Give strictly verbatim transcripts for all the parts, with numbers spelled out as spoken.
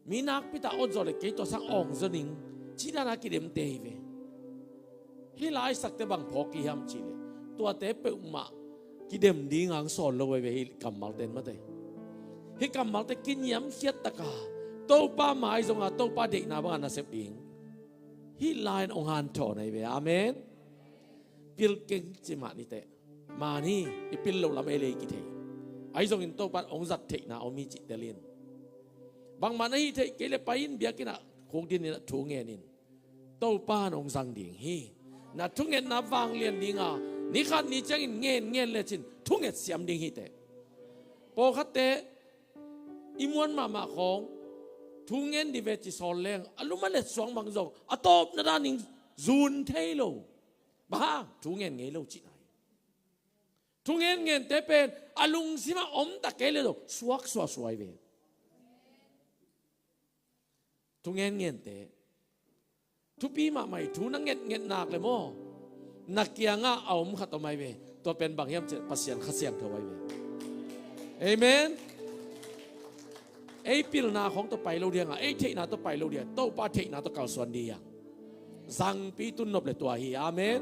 Mi nakpi tak awt zawh le kei tua sang awng zaw ning, cih dan a kidemte hi ve. Hih laisakte bang phawk hi hiam cih leh, tuate peuhmah kidem ding a hong sawl lo ahi ve hih kammalte in mate. Hih kammalte kiniamkhiat tak a Topa mai zong a Topa deihna bang a nasep ding hih lai in hong hanthawn ahi ve. Amen. Pil keng ci mah ni teh. Man hi, i pil loh lam ei le ei kithei. Ahi zongin Topa in hong zat theihna om hi cih tel in. Bangmah na hih theih kei leh pai in, biakinn ah khukdin in, thu ngen in. Topa in hong zang ding hi. Na thungetna vanglian ding a, ni khat ni ciangin ngen ngen lecin thunget siam ding hi teh. Pawlkhatte i muan mahmah khawng thu ngen dih ve ci sawl leng, a lum a let suang bang zong a tawpna danin zun thei lo. Bang hang? Thu ngen ngei lo cihna hi. Thu ngen ngente pen a lungsim ah om ta kei leh zong suak suasua hi ve. Thu ngen ngente, thupi mahmah hi. Thu na nget nget nak leh maw, na kiangah a om khat om ahi ve. Tua pen bang hiam cih leh Pasian Kha Siangtho ahi ve. Amen. Ei pilna khawng tawh pai lo ding a, ei theihna tawh pai lo ding a, Topa theihna tawh kalsuan ding a. Zangpi tun nop leh tua hi. Amen.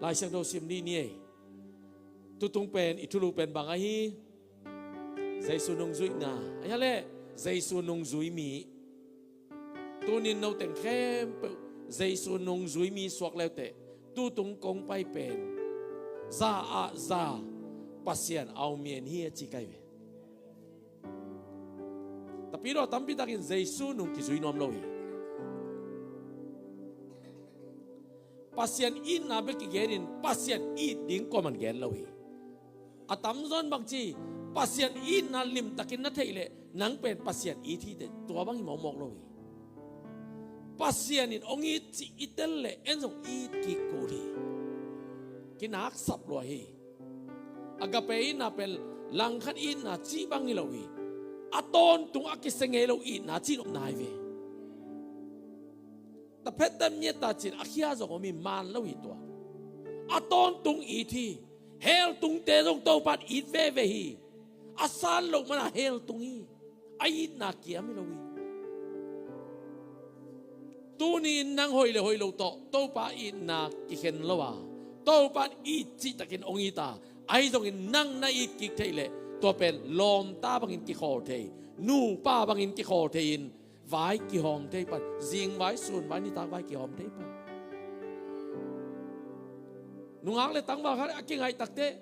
Lai Siangtho sim dih ni ei. Tutung pen i thulu pen bang ahi? Jesu nungzuihna. Ahi a leh Jesu nungzui mi. Tunin noteng khempeuh Jesu nungzui mi suak leuteh, tutung kong pai pen za ah za Pasian au mian hi a ci kai ve. Tapi lo tampi takin Jesu nung kizui nuam lo hi. Pasian itna bek kigenin Pasian it ding kuaman gen lo hi. A tamzaw in bangci, Pasian itna limtakin na theih leh nang pen Pasian it hi teh, tua bang hi mawkmawk lo hi. Pasian in hong it cih i tel leh en zong it kik kul hi. Kinaksap lua hi. Agape itna pen langkhat itna cih bang hi lo hi. A tawntung a kisia ngei lo itna cih nopna hi ve. Taphet tam ngiat ta cin a khia zong om hi, man lo hi tua. A tawntung it hi. Heltungte zong Topa in it veve hi. A san loh mana heltung hi. A itna kiam hi lo hi. Tuni in nang hoih le hoih lo tawh Topa itna kikhen lo a, Topa in it cihtakin hong it a, ahi zongin nang na it kik theih leh tua pen lawmta bangin kikhawl thei, nupa bangin kikhawl thei in, vai kihawm thei pan, zingvai sunvai nitak vai kihawm thei pan. Nungak le tangval khat a kingaih takteh,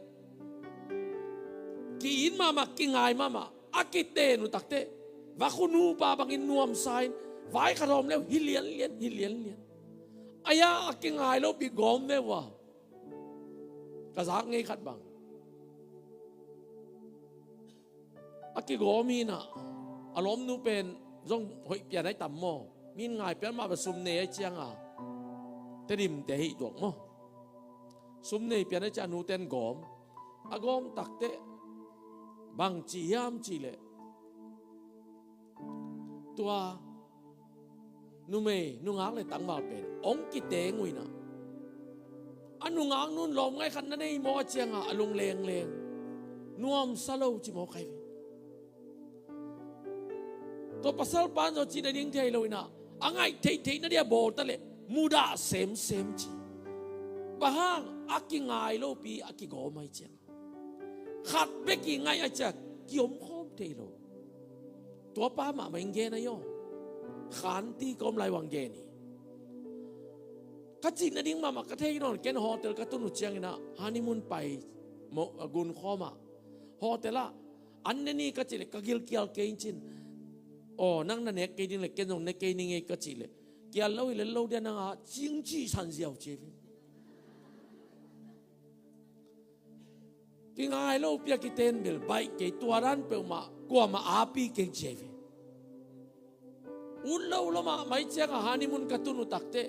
ki-it mahmah, kingai mahmah, a kiten uh takteh, vakhu nupa bangin nuamsa in, vai khat hawm leu hi lianlian, hi lianlian. Ahi a, a kingai lopi gawm ve uh a, ka zak ngei khat bang. A kigawm hi in ah, a lawmnu pen zong hoih pian ahi tam maw? Min ngai pian mah bang sum nei ahi ciang a, Tedim te hih tuak maw? Sum nei pian ahi ciang a nuten gawm. A gawm takteh bang ci hiam cih leh, tua numei, nungak le tangval pen hong kiteng uh in ah, a nungak nun lawm ngaih khat na nei maw a ciang a, a lung lengleng, nuamsa lo ci maw kai ve. Tua pasal pan zong cih nading thei lo in ah, a ngaih theihtheih na dia bawl ta leh mudah semsem ci. Bang hang? A kingai lopi a kigawm ahi ciang. Khat bek i ngaih a ciang kiomkhawm thei lo. Tua pa mahmah in gen ahi aw. Khanti ka om lai uh a gen hi. Ka cih nading mahmah ka thei nawn, ken hotel ka tun uh ciangin ah honeymoon pai, mo-, gunkhawm ah, hotel ah an ne ni ka cih leh ka gil kial kei in cin. Aw, nang na nek kei ding leh ken zong ne kei ning ei ka cih leh, kial lo hi lel lo dia nang a cing cih san ziau ci hi. Kingai lopi a kiten bel baih kei, tua dan peuhmah kuamah api keng ci hi. Ut lo lo mahmah ciang a honeymoon ka tun uh takteh,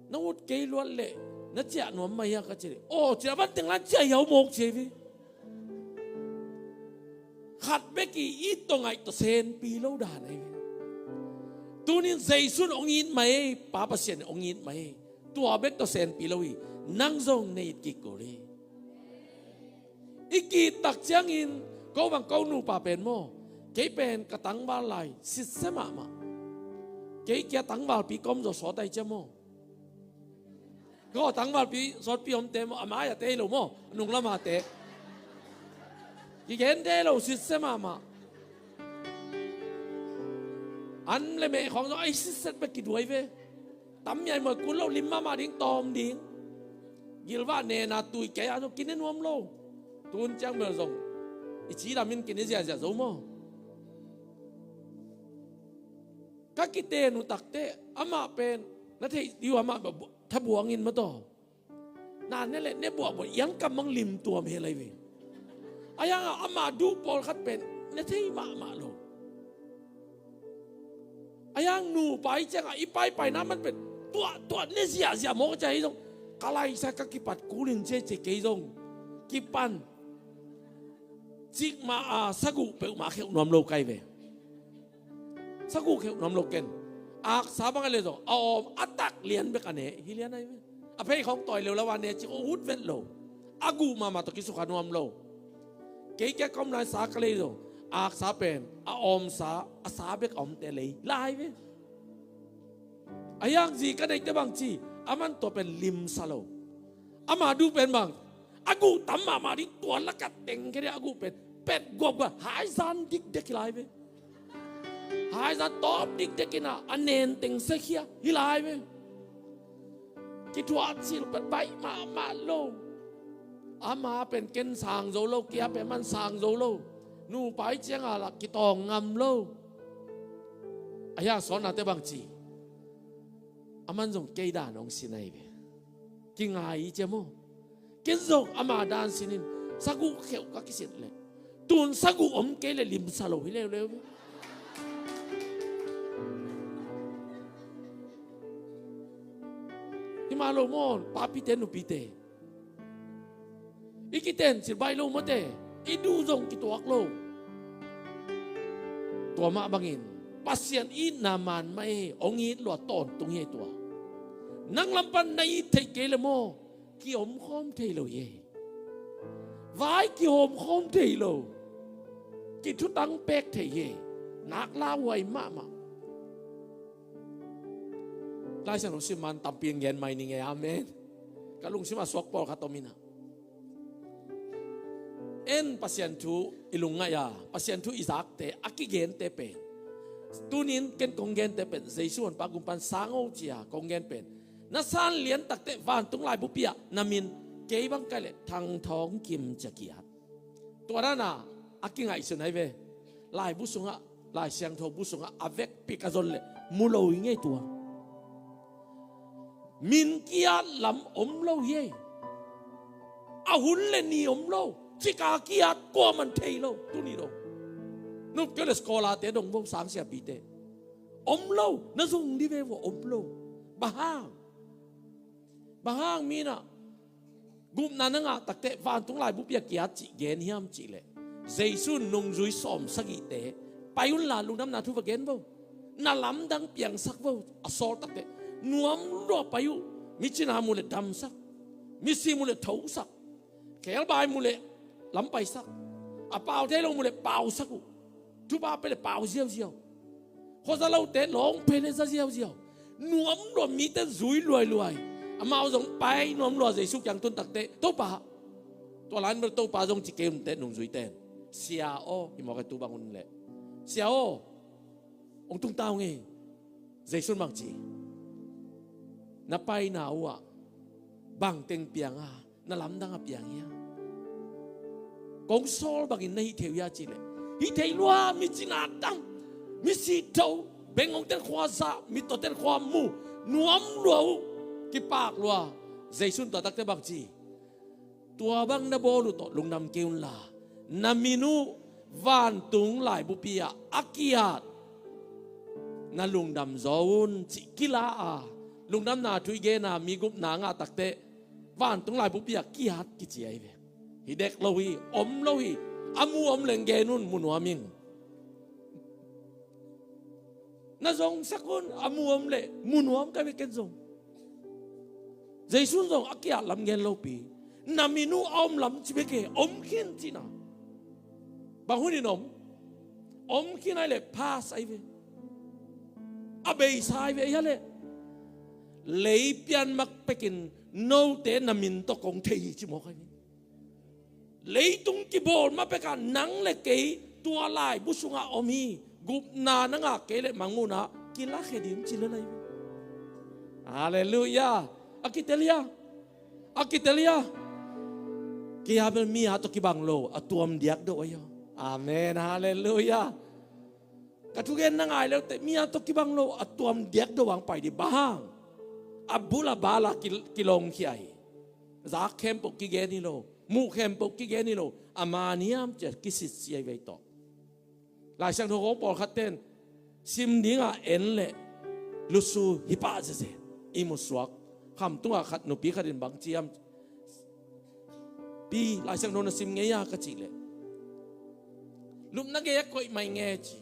na ut kei luat leh na ciah nuam mah hia ka cih leh, aw, ciah van teng lan ciah hiau mawk ci hi. Khat bek i it tawh ngaih tawh senpi lo dan ahi ve. Tunin Jesu in hong it mah ei, Pa Pasian in hong it mah ei. Tua bek tawh senpi lo hi. Nang zong na it kik kul hi. I ki-it tak ciangin, ko bang ko nupa pen maw, Kei pen ka tangval lai sitsia mahmah. Kei kia tangvalpi ka om zaw sawt ai cia maw? Ka tangvalpi sawtpi omte maw, a mai a tei lo maw, a nunglamate. Kigente lo sitsia mahmah. An le meh khawng zaw ai sitset bek kiduai ve. Tam miai mawi kun lo, lim mahmah ding, tawm ding. Gilvah nena tui kei a zong kine nuam lo. Tun ciang bel zong i cidam in kine ziahziah zo maw? Ka kiten uh takteh amah pen na theih diu amah thabuang in maw taw. Na ne le ne buahbuah iang kam mang lim tuam he lai ve. A iang a amah duh pawlkhat pen ne thei mahmah lo. A iang nupa i ciangah i paipaina man pen tuahtuah ne ziahziah mawk a cia hi zong ka laisa ka kipat kulin ciaici kei zong kipan. Cikmah a saguh peuhmah kheuh nuam lo kai ve. Saguh kheuh nuam lo ken. Aksa bang a le zong a awm a tak lian bek a ne hi lian ai ve. A phei khawng tawi leu lo a ne cik a ut vet lo. A guh mahmah tawh kisukha nuam lo. Kei kia ka om lai sa ka lei zong aksa pen a awmsa a sa bek a omte lei lai ve. A iang zi ka neite bang ci a man tua pen limsa lo. Ama duh pen bang a guh tam mahmah ding tua lakat teng khe ding a guh pen pet guapguap haizan dikdek hi lai ve. Haizan tawp dikdek in a a nen teng sekhia hi lai ve. Kithuah cil pet baih mahmah lo. Ama pen ken sang zo lo, kia pen man sang zo lo. Nupa i ciang a lak kitawng ngam lo. A hia sawnate bang ci a man zong kei dan hong sin ahi ve. Kingai i cia maw? Ken zong ama dan sinin saguh kheuh ka kisit leh tun saguh om kei le limsa lo hi leuleu ve. Himah lo maw papite nupite? I kiten cil baih lo mawte, i duh zong kituak lo. Tua mah bangin Pasian itna man mah e, hong it lua tawntung hi e tua. Nang lam pan na it theih kei le maw, kiomkhawm thei lo hi e. Vai kihawmkhawm thei lo. Kithutang pek thei hi e. Nak lauhuai mahmah. Laisiangtho sim man tampi in gen mai ning e, amen. Ka lungsim a suak pawlkhat om inah. En Pasian thu i lungngaih a, Pasian thu i zakte a kigente pen, tunin ken kong gente pen Jesu honpa gumpan sango cia kong gen pen, na san lian takte vantung laibupi ah na min kei bang kai le Thang Thawng Kim cia kiat. Tua dana a kingaihsun ahi ve. Laibu sungah, Laisiangtho bu sungah a vekpi ka zon le mu lo hi ngei tua. Min kiat lam om lo hi ei. A hun le ni om lo. Cika kiat kuaman thei lo tuni dong. Nupkeu le skolate dong vo, sangsiapite om lo. Na zong di ve vo om lo. Bang hang? Bang hang minah gupna na ngah takte vantung laibupi a kiat cih gen hiam cihleh, Jesu nungzui sawm sagihte pai unla lungdamna thu va gen vo. Na lamdang piangsak vo. A sawl takte nuam lua pai uh. Micina mu le damsak, misi mu le thosak, khelbai mu le lampaisak, a pau thei lo mu le pausak uh. Thupha pe le pau ziauziau. Khuaza lote lawng pe le za ziauziau. Nuam lua mite zui luailuai. Amau zong pai nuam lua Jesu kiang tun takte Topa, tua lai bel Topa zong ci kei unte nungzuite in, Sia aw, hi mawk e tu bang un leh, Sia aw, hong tungta ung ei. Jesu in bang ci? Na paina uh ah bangteng piang a na lamdang a piang hia? Kong sawl bangin na hih thei uh hia cihleh, hih thei lua, micina dam, misi tho, beng hong ten khua za, mittaw ten khua mu, nuam lua uh, kipak lua. Jesu in tua takte bang ci? Tua bang na bawl uh tawh lungdam kei unla, na min uh vantung laibupi ah a kiat na lungdam zaw un, cih kila a, lungdamna thu i gen a mi gupna ngah takte vantung laibupi ah kiat kici ahi ve. Hi dek lo hi, om lo hi. A mu om leng gen un, mu nuam ing. Na zongsak un, a mu om leh mu nuam ka ve ken zong. Jesu in zong a kiat lam gen lopi, na min uh a om lam ci bek e, om khin cihna. Bang hunin om? Om khin ai le pass ai ve. A beisa ai ve ai a le. Lei pian mak pekin note na min tawh kong thei hi ci mawk ai ve. Leitung kibawl ma pekah nang le kei tua laibu sungah om hi. Gupna na ngah kei le mangmuhna kilakhia ding ci le lai ve. Halleluiah. A kitel hia? A kitel hia? Kei a bel mi a tawh kibang lo a tuam diak do ai aw. Amen. Halleluiah. Ka thugen na ngai leute mi a tawh kibang lo a tuam diak do ang pai di bang hang. A bul a bal a ki, kilongkhia hi. Zak khempeuh kigen hi lo, muh khempeuh kigen hi lo. A man hiam cia kisitsia hi vei tawh. Laisiangtho khawng pawlkhat ten sim dingah en le lusu hi pah zeze. I musuak. Kham tungah khat nupi khat in bang ciam, pi, Laisiangtho na sim ngei a ka cih leh, lupna gei a koih mai nge ci.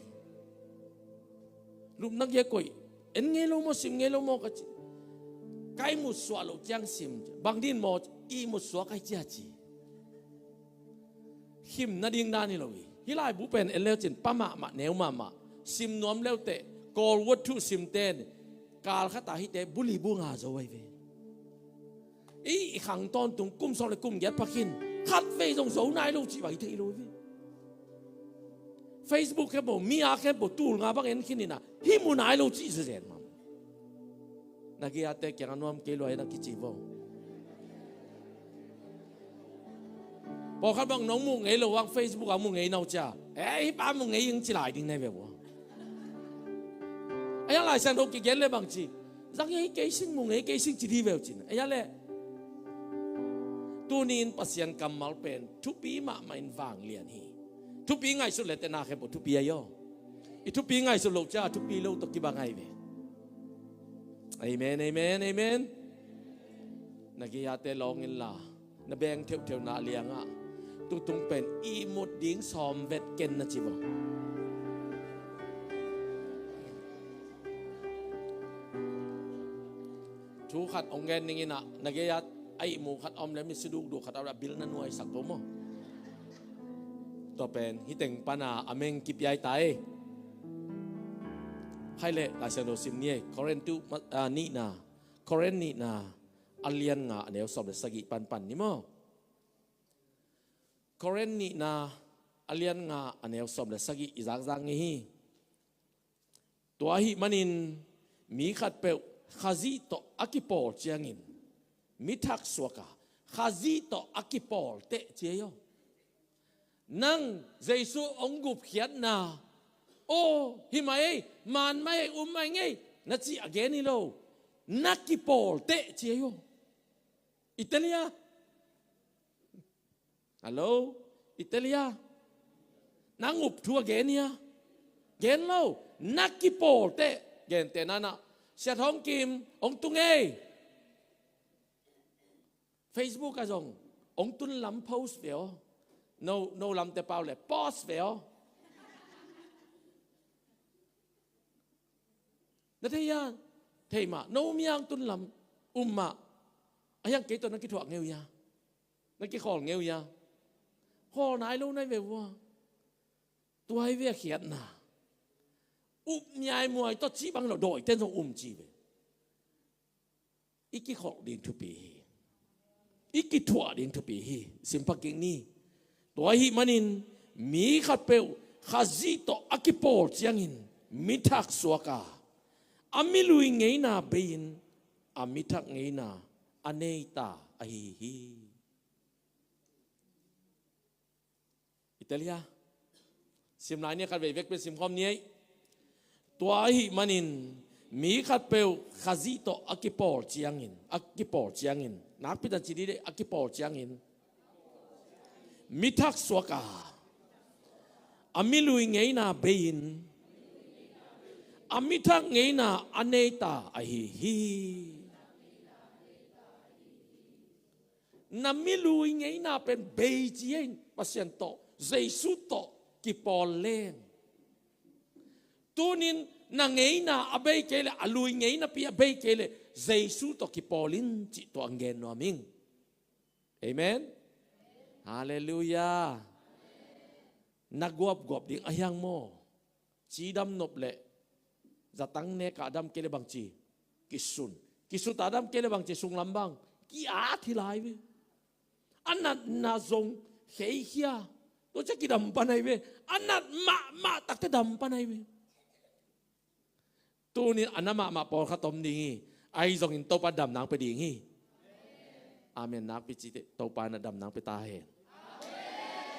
Lupna gei a koih. En ngei lo maw, sim ngei lo maw ka ci. Ka i musuak loh ciang sim. Bang din maw, i musuak ai cia ci. Khim nading dan hi lo hi. Hih laibu pen en leu cin pa mahmah neu mahmah. Sim nuam leuteh Kawl word thu sim ten kal khata hihte buli bu nga zo ai ve. I, i khang tawntung kum sawm le kum giat pha khin khat vei zong zo nai lo cih vai thei lo hi ve. Facebook khempeuh mi a khempeuh tul nga bang en khin ina hih mu nai lo cih zezen mam. Na gei a te kiang a nuam kei lua hi na kici vo. Pawlkhat bang nong muh ngei lo ang Facebook a muh ngei nau cia. Eh, hih pa muh ngei ing ci lai ding nei ve ua. Ai a Laisiangtho kigen le bang ci. Zang ngei kei sing muh ngei kei sing ci di veu cin. Ai a le. Tunin Pasian kammal pen thupi mahmah in vanglian hi. Thupi ngaihsut le te na khempeuh thupi ai aw. I thupi ngaihsut lo cia thupi lo tawh kibang ai ve. Amen, amen, amen. Na gei a te lawng in la na beng theuhtheuh na liangah tutung pen ihmut ding sawm vet ken na ci vo. Thu khat hong gen ning inah na gei a a ihmu khat a om le mitsi dukduk khat a om le a bil na nuaisak ko maw? Tua pen hih teng pana a meng kipiai ta e. Hai le Laisiangtho sim ni e. Korin tu, ah, nihna. Korin nihna a lian nga a neu sawm le sagih panpan ni maw? Korin nihna a lian nga a neu sawm le sagih i zakzak ngei hi. Tua ahih manin mi khatpeuh Khazih tawh a kipawl ciangin mi thak suak a Khazih tawh a kipawl teh ci ei aw. Nang Jesu hong gupkhiatna aw hi mah ei, man mah ei, um mah ei ngei na cih a gen hi lo. Na kipawl teh ci ei aw. I tel hia? Hallo? I tel hia? Nang up thu a gen hia? Gen lo. Na kipawl teh. Gente nanah Sia Thawng Kim hong tung ei. Facebook ah zong hong tun lam post ve aw. No, no lamte pau le post ve aw. Na thei hia? Thei mah. No mi hong tun lam um mah. A hiang kei tawh na kithuah ngeu hia? Na kikhawl ngeu hia? Khawl nai lo nai ve vua. Tuai ve a khiatna. Up miaimuai tawh cih bang lo dawiten zong um ci ve. I kikholh ding thupi hi. I kithuah ding thupi hi. Simpha kik ni. Tua ahih manin mi khatpeuh Khazih tawh a kipawl ciangin mi thak suak a, a milui ngeina bei-in a mi thak ngeina a nei ta ahi hi. I tel hia? Sim lai ni a khat vei vek pen sim khawm ni ei. Tua ahih manin mi khatpeuh Khazih tawh a kipawl ciangin, a kipawl ciangin, nakpi tan ci dih deh, a kipawl ciangin mi thak suak a, a milui ngeina bei-in a mi thak ngeina a nei ta ahi hi. Na milui ngeina pen bei ci ei, Pasian tawh, Jesu tawh kipawl leng. Tunin na ngeina a bei kei le, a lui ngeinapi a bei kei le, Jesu tawh kipawl in cih tua ang gen nuam ing. Amen. Halleluiah. Na guapguap ding a hiang maw? Cidam nop leh zatang nek a dam kei leh bangci kisun. Kisut a dam kei leh bangci sunglam bang ki-at hi lai ve. A natna zong kheikhia. Tua ciang kidam pan ahi ve. A nat mahmah takte dam pan ahi ve. Tunin a na mahmah pawlkhat om ding hi. Ahi zongin Topa damna hong pia ding hi. Amen. Nakpi cite Topa in a damna hong pia ta hen.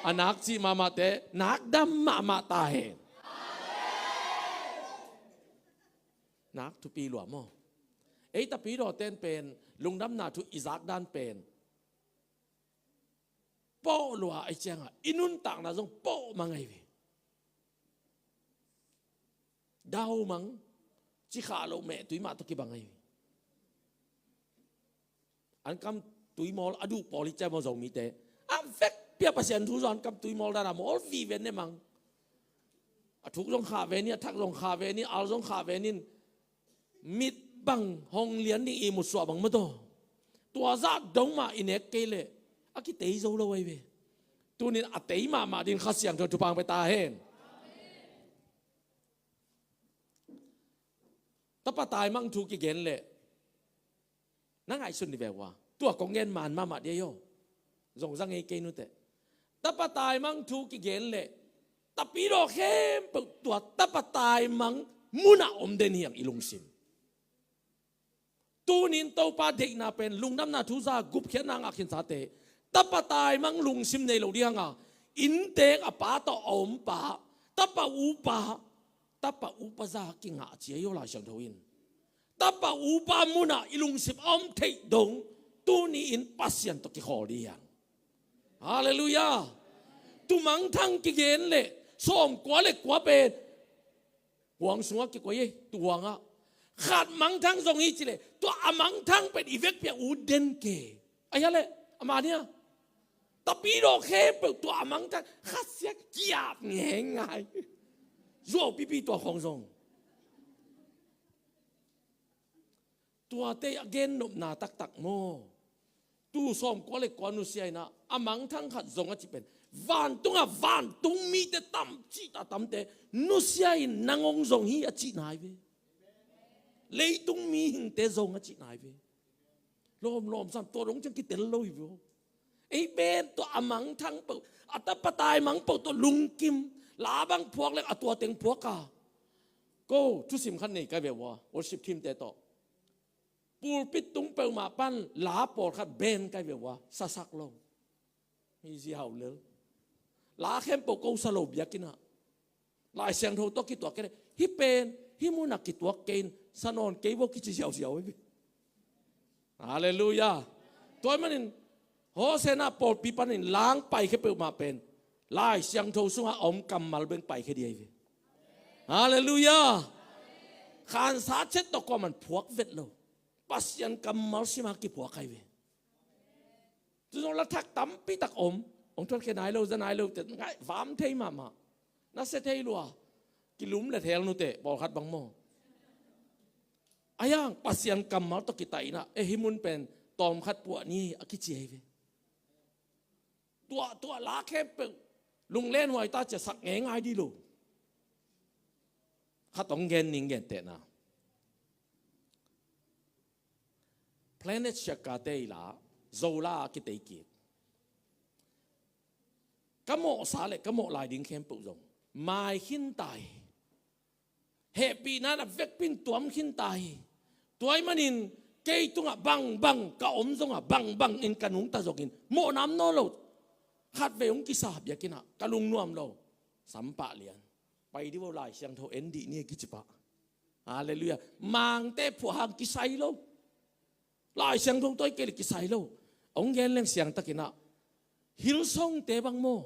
A nak cih mahmahte nak dam mahmah ta hen. Nak thupi lua maw? Ei tapidawten pen lungdamna thu i zak dan pen pawh lua ahi ciangah i nuntakna zong pawh mang ahi ve. Dau mang, ci khah loh meh tui mah tawh kibang ahi ve. Ankam tui mawl a duh pawl hi ciang maw Zomite. A vekpi a Pasian thu zong ankam tui mawl dan a mawl vive ne mang. A thuk zong khah ve ni, a thak zong khah ve ni, al zong khah ve nin. Mit bang hong lian ding ihmut suah bang maw taw. Tua zah dong mah i nek kei leh a kitei zo lo ahi ve. Tunin a tei mahmah ding Kha Siangtho thupha hong pia ta hen. Tapa taimang thu kigen leh na ngaihsun ni ve ua. Tua kong gen man mahmah dia yo. Zong za ngei kei nuteh. Tapa taimang thu kigen leh tapidaw khempeuh tua tapa taimang munah om den hiang i lungsim. Tunin Topa deihna pen lungdamna thu za gupkhiatna ngah khinsate tapa taimang lungsim nei lo ding hanga inntek a pa tawh a om pa tapa upa tapa upa za kingah ci ahi aw Lai Siangtho in. Tapa upa munah i lungsim a om theih dong tuni in Pasian tawh kikhawl ding hiang. Halleluiah. Tua mangthang kigen leh sawmkua le kua pen huang sungah kikoi ei, tua huangah khat mangthang zong hi ci leh tua a mangthang pen i vekpi a ut den ke. Ahi a leh a mania tapidaw khempeuh tua a mangthang khasia kiap ngeingai. Zuau pipi tua khong zong. Tuate a gennopna taktak maw? Tu sawmkua le kua nusia inah a mangthang khat zong a ci pen vantungah vantung mite tam cihta tamte nusia in nang hong zong hi a cihna hi ve. Leitung mihingte zong a cihna hi ve. Lawmlawm sam tua dong ciang kitel lo hi ve. Ei pen tua a mangthang peuh a tapa taimang peuh tua lungkim la bang phuak leng a tua teng phuak a. Ko thusim khat nei kai ve ua worship team te tawh. Pulpit tung peuhmah pan la pawlkhat ben kai ve ua sasak lo. Hi ziau lel. La khempeuh ko sa lo biakinn ah. Lai Siangtho tawh kituak kei leh hi pen hi munah kituak kei in sa nawn kei vo kici ziauziau hi ve. Halleluiah. Tua ahih manin Hosea pawlpi panin lang paikhia peuhmah pen Lai Siangtho sungah a om kammal beng paikhia ding ahi ve. Halleluiah. Khansa chet tawh kuaman phuak vet lo. Pasian kammal sima kiphuak ahi ve. Tuzong la thak tampi tak om. Ong thuat khe nai lo za nai lo te ngai vam thei mahmah. Na se thei lua. Kilum le thel nute pawlkhat bang maw? Ayang Pasian kammal tawh kitai inah e hi mun pen tawm khat puah ni a kici ahi ve. Tuah tuah la khempeuh lunglen huai ta cia sak ngeingai dih lo. Khat ong gen ning gentehna Planet Shaka te i la Zola a kitei kit. Ka mawhsa le ka mawh lai ding khempeuh zong mai khin tai. Hehpihna na vekpin tuam khin tai. Tua ahih manin kei tungah bangbang ka om zongah bangbang in ka nungta zongin mawhnam nawn lo. Khatvei hong kisa biakinnah ka lungnuam lo. Sampah lian pai dih vo Lai Siangtho en dih ni a kici pah. Halleluiah. Mangte phuah hang kisai lo. Lai Siangtho tawi kei le kisai lo. Hong gen leng siangtakinah Hillsongte bang maw?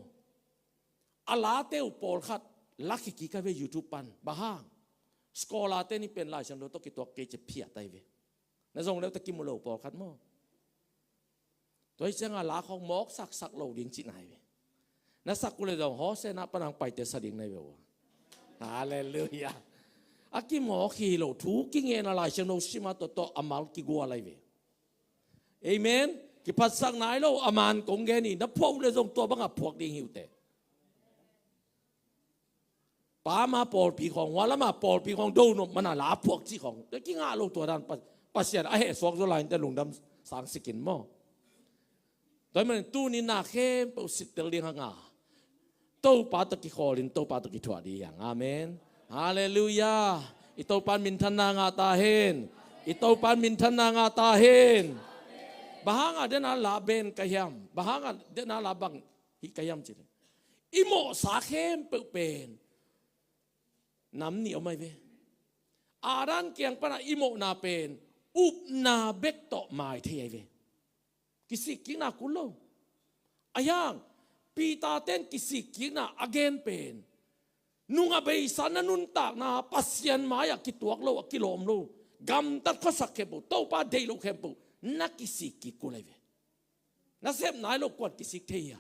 A late uh pawlkhat la khia kik a ve YouTube pan. Bang hang? Scholar-te ni pen Lai Siangtho tawh kituak kei ci phiat ahi ve. Na zong leute kimu lo pawlkhat maw? Tua hi cianga la khawng mawk saksak lo ding cihna hi ve. Na sak uh le zong hawsena panang paite sa ding na hi ve ua. Halleluiah. A kimawk hi lo thu kingena Lai Siangtho sima tawh tawh a mal kigual ahi ve. Amen. Kiphatsak nai lo a man kong gen hi na phuah uh le zong tua banga phuak ding hi uh teh. Pa ma pawlpi khawng, hua lama pawlpi khawng do nop mana la phuak cih khawng. Tua kingah lo tua dan Pa-, Pasian a heh suak zaw lai-in te lungdam sang sikin maw. Tua ahih manin tuni-in na khempeuh sittel ding hang a, Topa tawh kikhawlin Topa tawh kithuah ding hi hang. Amen. Halleluiah. I Topa in minthanna ngah ta hen. I Topa in minthanna ngah ta hen. Bang hanga dena la ben ka hiam? Bang hanga dena la bang hih ka hiam cih leh, i mawhsa khempeuh pen nam nih om ahi ve. Adam kiang pana i mawhna pen upna bek tawh mai thei ahi ve. Kisikkikna kul lo. Ahi hang Peter ten kisikkikna a gen pen, nung a beisa na nuntakna Pasian mai-ah kituak lo, a kilawm lo, gamtat khuasak khempeuh, Topa deih loh khempeuh na kisikkik kul ahi ve. Na sep nai loh kuan kisik thei hia?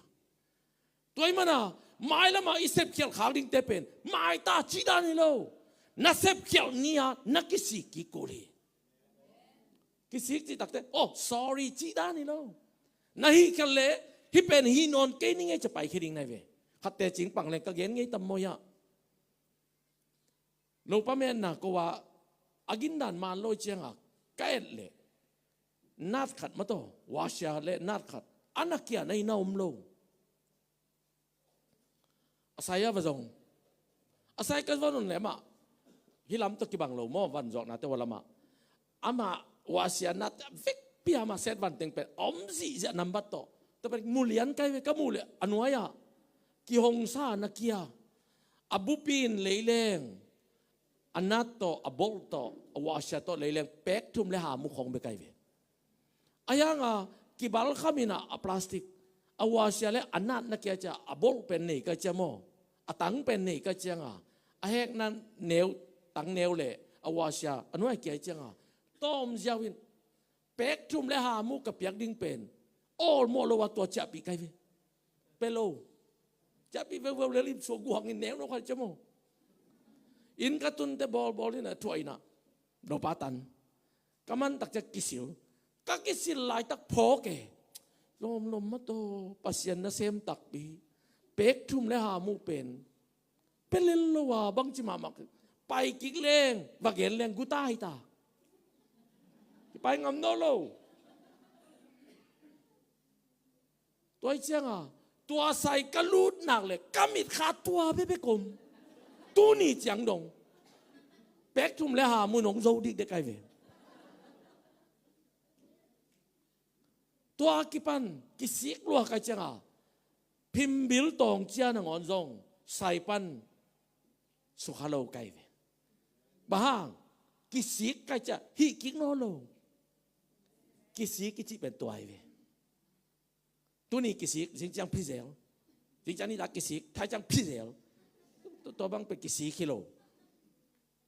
Tua ahih mana mailama i sepkhialh khak dingte pen maita cih dan hi lo. Na sepkhialh ni-a na kisikkik kul hi. Kisik cih takte, oh, sorry cih dan hi lo. Na hih khialh leh hih pen hih nawn kei ning ei, ci-a paikhia ding na hi ve. Khatte cingpang leng ka gen ngei tam maw hiah? Lopa metna ko-a a gindan man lo i cianga ka et leh nat khat mah tawh, wasia le nat khat a na kia na hi na om lo. A sai-a va zong, a sai ka va zong leh amah hih lam tawh kibang lo maw, van zuaknate hua lamah amah wasia nat vekpi-a amah set van teng pen om zihziah nambat tawh. Tua pen mulian kai ve, ka muh leh a nuai-ah kihongsa na kia, a bupi in leileng, a nat tawh, a bolh tawh, a wasia tawh leileng pek thum le hamu khawng bek ahi ve. Ahi hanga kibalkham in a plastic, a wasia le a nat na kia cia, a bolh pen nei ka cia maw, a tang pen nei ka cianga, a hekna neu, tang neu le a wasia a nuai kia cianga tawm ziau in pek thum le hamu ka piak ding pen awlmawh lo a tua ciahpih kai ve. Pe lo. Ciahpih veuveu le limsuak guangin neu no khat cia maw. Inn ka tunte bawlbawl in a thuah in a, lopa tan. Ka mantak cia kisil. Ka kisil laitak phawk e. Lawmlawm mah tawh Pasian nasem takpi. Pek thum le hamu pen pe lel lo a bangci mahmah. Pai kik leng, va gen leng guta hi ta. Kipai ngam nawn lo. Tua hi cianga tua sai ka lut nak le ka mitkha tua bekbek om. Tuni ciang dong pek thum le hamu nong zo dikdek ahi ve. Tua kipan kisik lua kai cianga phimbil tawng cia nangawn zong sai pan sukha lo kai ve. Bang hang? Kisik kai cia hih kik nawn lo. Kisik i cih pen tua ahi ve. Tuni kisik, zing ciang phizel. Zing ciang nita kisik, thai ciang phizel. Tua, tua bang pen kisik hi lo.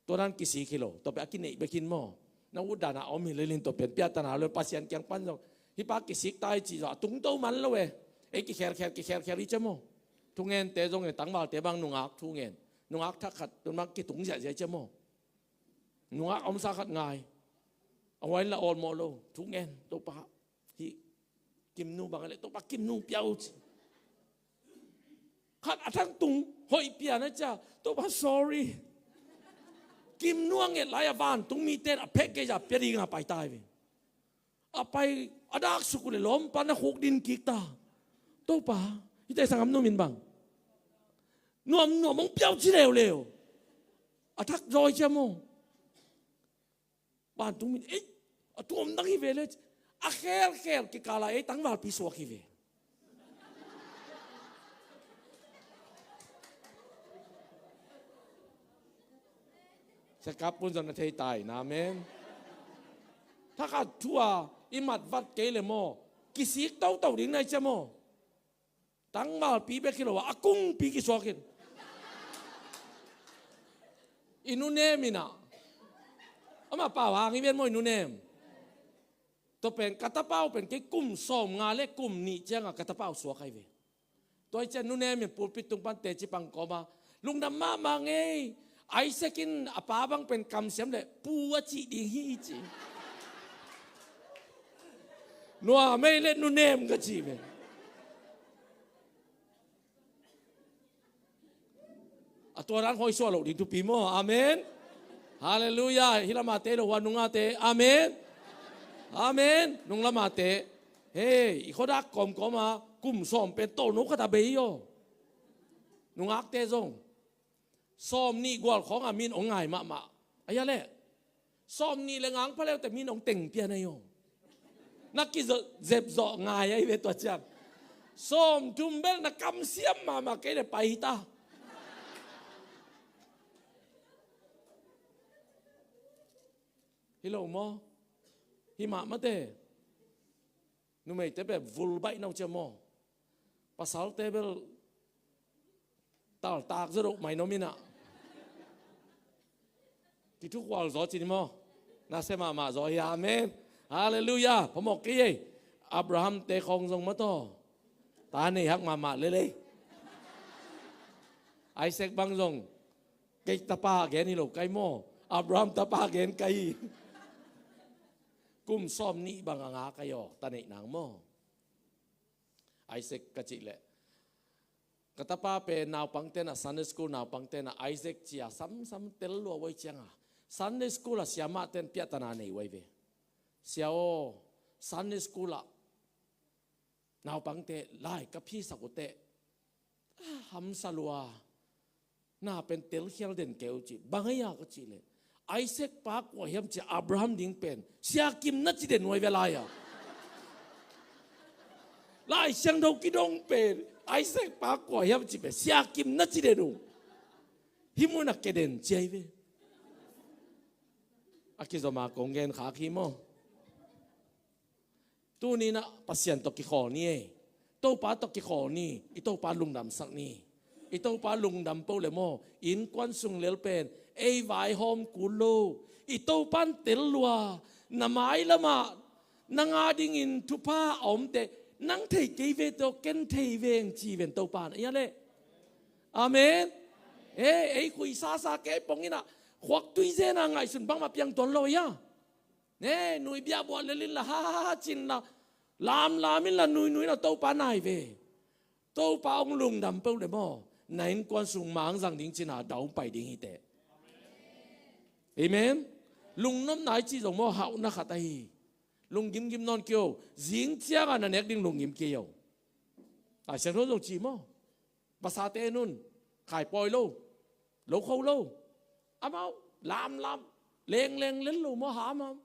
Tua dan kisik hi lo. Tua pen a kineih bek hi maw. Na utdan a om hi lel in tua pen piatana lo, Pasian kiang pan zong hih pa kisik ta hi ci zong a tungto man lo e. Ei kikhelkhel, kikhelkhel hi cia maw. Thungente zong e, tangvalte bang nungak thungen, nungak thak khat tun bang kitung ziahziah cia maw. Nungak omsa khat ngai. A huai la awlmawh lo. Thungen, Topa. Hih Kimnu bang a leh Topa Kimnu pia uh ci. Khat a thang tung hoih pian a cia, Topa sorry. Kimnu a nget lai a vantung mite in a phek kei zah pia ding a pai ta hi ve. A pai a dak suk uh leh lawmpa na khuk din kik ta. Topa, hihte sanggam nuam in bang nuamnuam hong pia uh ci leuleu. A thak zaw hi cia maw. Vantung min, ei, a tuam dang hi ve le. A khelkhel kikala ei tangvalpi suak hi ve. Sia kap pun zong na thei tai na, amen. Thakhat thu a i mat vat kei le maw, kisik toto ding nai cia maw. Tangvalpi bek hi lo a, a kungpi kisuak in. I nunem in a, amah pau hang hi ven maw i nunem. Tua pen ka tapau pen kei kum sawmnga le kum nih cianga ka tapau suak ahi ve. Tua hi cian nunem in pulpit tung pan teci pang kawma, lungdam mahmah ngei. Isaac in a pa bang pen kamsiam le pu a cih ding hi ci. Nuam ei le nunem ka ci ve. A Tua dan khawng i suah loh ding thupi maw? Amen. Halleluiah. Hih lamate lo hua nungate. Amen. Amen. Nung lamate. Hei, i khuadak kawmkawm a kum sawm pen tawlno khat a bei hi aw. Nungakte zong sawm nih gual khawng a min hong ngai mahmah. A hia leh sawm nih le ngang pha leute min hong teng pian ahi aw. Na kizep zawh ngai ahi ve tua ciang. Sawm thum bel na kamsiam mahmah kei le pai hi ta. Hi lo maw? Hi mahmah te. Numeite pen vul baih na uh cia maw? Pasalte bel taltak zaw doh mai no minah. Kithukhual zaw ci ni maw? Nasia mahmah zaw hi. Amen. Halleluiah. Phamawh kei ei. Abraham te khawng zong mataw, ta nei hak mahmah lel ei. Isaac bang zong kei tapa gen hi lo kai maw? Abraham tapa gen kai hi. Kum sawm nih bang a nga kai aw, ta neih nang maw? Isaac ka cih leh, ka tapa pen naupang tenah, Sunday school naupang tenah Isaac cia samsam tel lua uh ahi cianga, Sunday school ah siamah ten piahtana nei uh ahi ve. Sia aw, Sunday school ah naupangte lai ka phisak uh teh, ah, hamsa lua, na pen telkhial den kei uh ci. Bang ahi a ka cih leh, Isaac pa kua hiam ci a Abraham ding pen Sia Kim na ci den uh ahi ve lai a. Lai Siangtho kidong pen Isaac pa kua hiam ci pen Sia Kim na ci den uh. Hih mun a ke den ci ahi ve. A kizom a kong gen khak hi maw? Tuni inah Pasian tawh kikhawl ni ei. Topa tawh kikhawl ni. I Topa lungdamsak ni. I Topa lungdam peuh le maw, innkuan sung lel pen ei vaihawm kul lo. I Topa in tel lua, na mailamah nang a dingin thupha a omte nang thei kei vete aw, ken thei veng ci ven Topa in. Ei a leh. Amen. Ei, ei khuisasa kei pong inah khuaktui zena ngaihsun bangmah piang tuan lo ei a. Ne, nui biakbuak lel inla, ha, ha, ha, cin la, lamlam inla, nuinui inla, Topa nai ve. Topa hong lungdam peuh le maw, na innkuan sung mangzang ding cina dau pai ding hi teh. Amen. Lungnopna i cih zong maw, hauhna khat ahi. Lunggimgim nawn kei o. Zing cianga na nek ding lunggim kei o. Lai Siangtho zong ci maw? Vasate nun, khaipawi lo, lo kho lo. Amau lamlam, lengleng lel lo maw, hamham.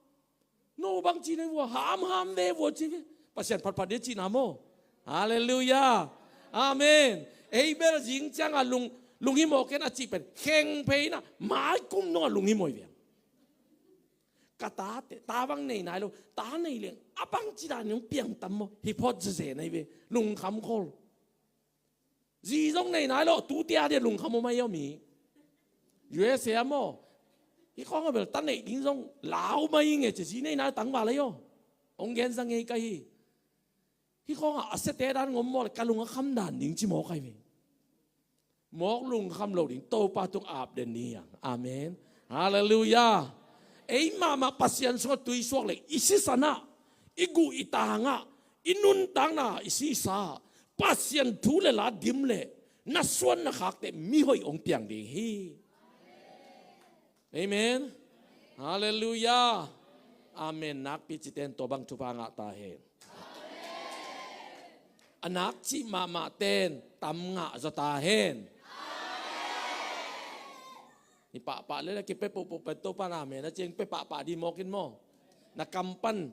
No bang ci na vua, hamham ve vua ci ve. Pasian phatphat dia cihna maw? Halleluiah. Amen. Ei bel zing cianga lung, lunghimawh ken a cih pen khengphei inah maikum nunga lunghimawh hi ve. Ka tate, ta bang nei nai lo, ta nei leng a bang ci danin hong piangtam maw? Hi phot zeze na hi ve. Lungkham khol. Zi zong nei nai lo, tute a dia lungkham om ahi om hi. U S A maw, hih khawng a bel ta neih ding zong lau mai hi nge ci, zi nei nai tangval ahi aw. Hong gen zang ngei ka hi. Hih khawngah a siate dan ngom maw le, ka lung a kham dan ding ci mawk ahi ve. Mawk lungkham lo ding, Topa tung ap den ding hi hang. Amen. Halleluiah. Ei mahmah Pasian sungah tuisuak le i sisanah, i guh i tangah, i nuntakna i sisa, Pasian thu le la dim le na suan na khakte mihoih hong piang ding hi. Amen. Halleluiah. Amen. Nakpi citen tua bang thupha ngah ta hen. A nak cih mahmah ten tam ngah zaw ta hen. Hi pahpah le la kipia pohpoh pen Topa in amen a ci ing, pia pahpah ding mawk in maw? Na kam pan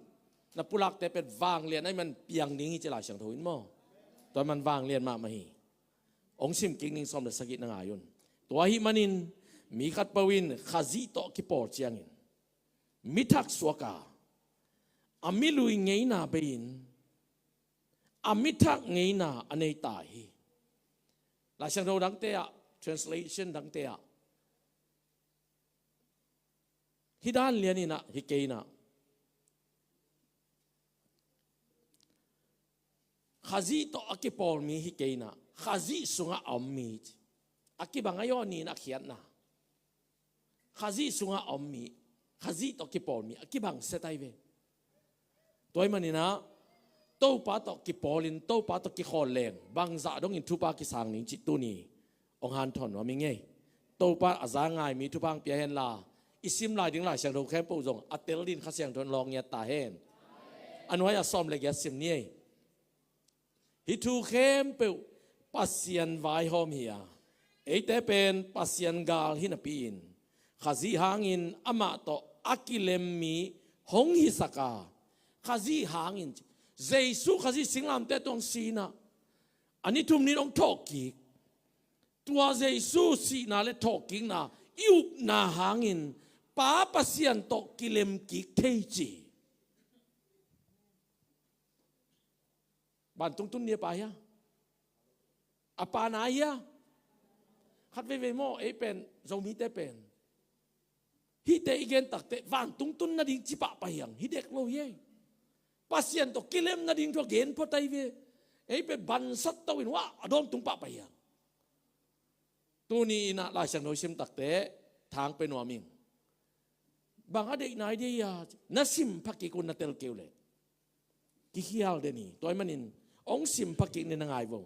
na pulakte pen vanglian ahih man piang ding hi ci Lai Siangtho in maw? Tua man vanglian mahmah hi. Hong sim kik ning, sawm le sagih na ngai un. Tua ahih manin mi khatpeuh in Khazih tawh kipawl ciangin mi thak suak a, a milui ngeina bei-in a mi thak ngeina a nei ta hi. Lai Siangtho dangte ah, translation dangte ah, hih dan lian inah, hi kei inah, Khazih tawh a kipawl mi hi kei inah, Khazih sungah a om mi ci. A kibang ahi aw, ni in a khiatna. Khazih sungah a om mi, Khazih tawh kipawl mi a kibang set ahi ve. Tua ahih maninah Topa tawh kipawlin, Topa tawh kikhawl leng bangzah dongin thupha kisang ning cih tuni hong hanthawn nuam ing ei. Topa a za ngai mi thupha hong pia hen la, i sim lai ding Lai Siangtho khempeuh zong a tel dingin Kha Siangtho in lawng ngiat ta hen. A nuai-ah sawm le giat sim ni ei. Hih thu khempeuh Pasian vaihawm hi a, eite pen Pasian gal hi napi-in, Khazih hangin amah tawh a kilem mi hong hisak a, Khazih hangin, Jesu Khazih singlamteh tungah sihna, a ni thum ni-in hong thawhkik. Tua Jesu sihna le thawhkikna i upna hangin Pa Pasian tawh kilemkik thei ci. Vantung tun ni a pa hia? A pa na hia? Khat veivei maw, ei pen, Zomite pen, hihte i gen takteh vantung tun nading ci pahpah hi hang, hi dek lo hi ei. Pasian tawh kilem nading thu a gen phot ahi ve. Ei pen bansat to in, wah, a dawng tung pahpah hi hang. Tuni in ah Lai Siangtho i sim takteh thang pia nuam ing. Bang a deihna hi dia, na sim pha kik un, na tel kei uh leh kikhial den hi. Tua ahih manin hong sim pha kik ni, na ngai vo.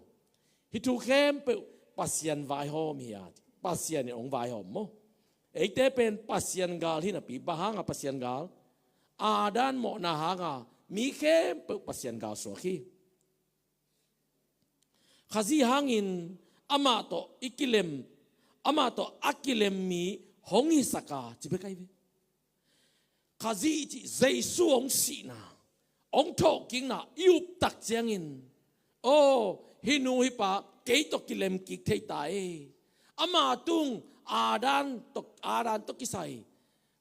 Hih thu khempeuh Pasian vaihawm hi a, Pasian in hong vaihawm maw. Eite pen Pasian gal hi napi, bang hanga Pasian gal? Adam mawhna hanga mi khempeuh Pasian gal suak hi. Khazih hangin amah tawh i kilem, amah tawh a kilem mi hong hisak a, ci bek ahi ve. Khazih cih Jesu hong sihna, hong thawhkikna i up tak ciangin, aw, hih nu hih pa kei tawh kilemkik thei ta ei. Ama tung Adam tawh, Adam tawh kisai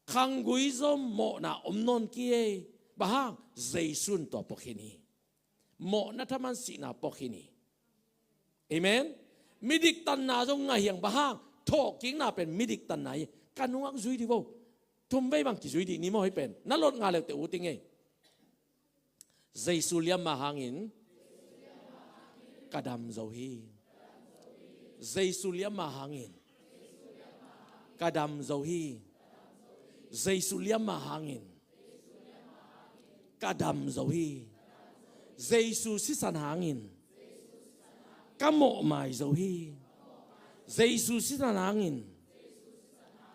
khanggui zom mawhna om nawn kei ei. Bang hang? Jesu in tua pua khin hi. Mawhna thaman sihna pua khin hi. Amen. Midik tanna zong ngah hi hang, bang hang? Thawhkikna pen midik tanna hi. Ka nungak zui dih vo. Thum vei bang kizui dih ni maw, hih pen. Na lot ngah le uh teh ut ing ei. Jesu liamma hangin ka dam zo hi. Jesu liamma hangin ka dam zo hi. Jesu liamma hangin ka dam zo hi. Jesu sisan hangin ka mawhmai zo hi. Jesu sisan hangin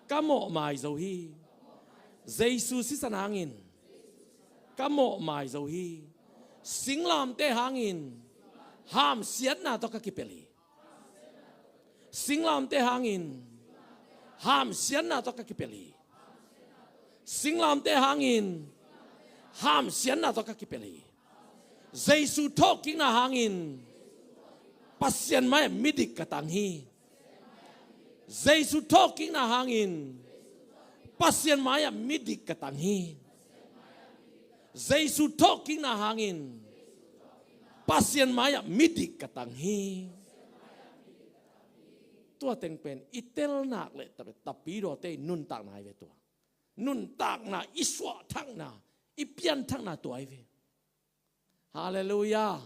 ka mawhmai zo hi. Jesu sisan hangin ka mawhmai zo hi. Singlamteh hangin hamsiatna tawh ka kipelh hi. Singlamteh hangin hamsiatna tawh ka kipelh hi. Singlamteh hangin hamsiatna tawh ka kipelh hi. Jesu thawhkikna hangin Pasian mai-ah midik ka tang hi. Jesu thawhkikna hangin Pasian mai-ah midik ka tang hi. Jesu thawhkikna hangin Pasian mai-ah midik ka tang hi. Tua teng pen i tel nak leh ta-, tapidawte i nuntakna ahi ve tua. Nuntakna, i suahthakna, i pianthakna tua ahi ve. Halleluiah.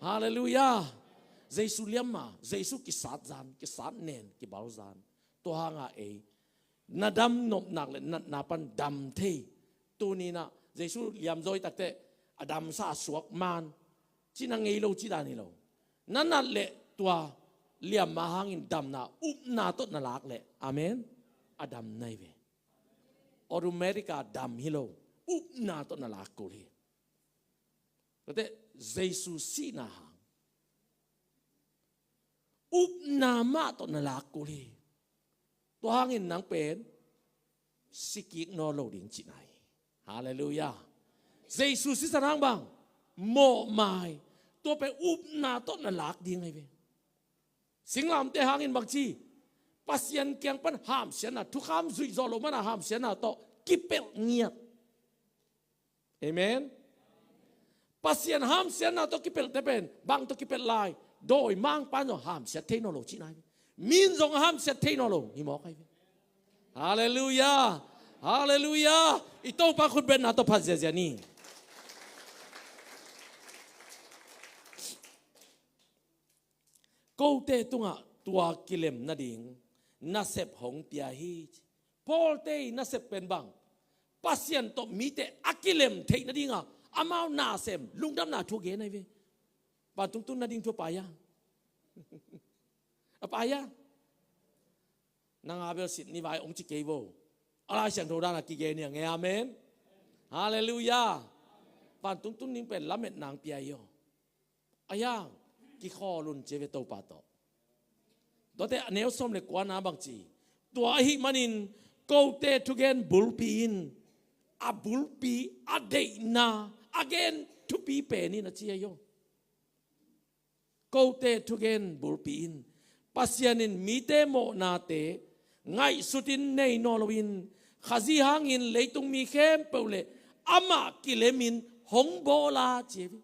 Halleluiah. Jesu liamma, Jesu kisat zan, kisat nen, kibal zan. Tua hanga ei na dam nop nak leh natna pan dam thei. Tuni in ah Jesu liam zaw hi takteh a damsa a suak man, cina ngei lo, ci dan hi lo. Na nat leh tua liamma hangin damna, upna tawh na lak leh, amen, a dam na hi ve. Automatic a dam hi lo. Upna tawh na lak kul hi. Tua teh Jesu sihna hang upna mah tawh na lak kul hi. Tua hangin nang pen si kik nawn lo ding cihna hi. Halleluiah. Jesu sisan hang bang? Mawhmai. Tua pen upna tawh na lak ding ahi ve. Singlamteh hangin bang ci? Pasian kiang pan hamsiatna, thukham zuih zawh loh mana hamsiatna tawh kipelh ngiat. Amen. Pasian hamsiatna tawh kipelhte pen bang tawh kipelh lai? Dawimangpa'n zong hamsiat thei nawn lo cihna hi. Mi'n zong hamsiat thei nawn lo hi mawk ahi ve. Halleluiah. Halleluiah. I Topa khutbetna tawh phat ziazia ni. Kote tungah tua kilem nading nasep hong pia hi. Pawlte i nasep pen bang? Pasian tawh mite a kilem theih nadinga amau nasem lungdamna thu a gen ahi ve. Vantung tun nading thu a pai a, a pai a. Nang a bel sit ni vai ong ci kei vo. A Lai Siangtho dan a kigen hi a ngei, amen. Halleluiah. Vantungtung ding pen lametna ong pia hi aw. A hiang kikhawl un ci ve Topa tawh. Tuate a neu sawm le kuana bang ci. Tua ahih manin kote thugen bulpi in a bulpi a deihna a gen thupi pen in a ci ahi aw. Kote thugen bulpi in Pasian in mite mawhnate ngaihsutin nei nawn loin Khazih hangin leitung mi khempeuh le amah kilemin hong bawl a ci ahi ve.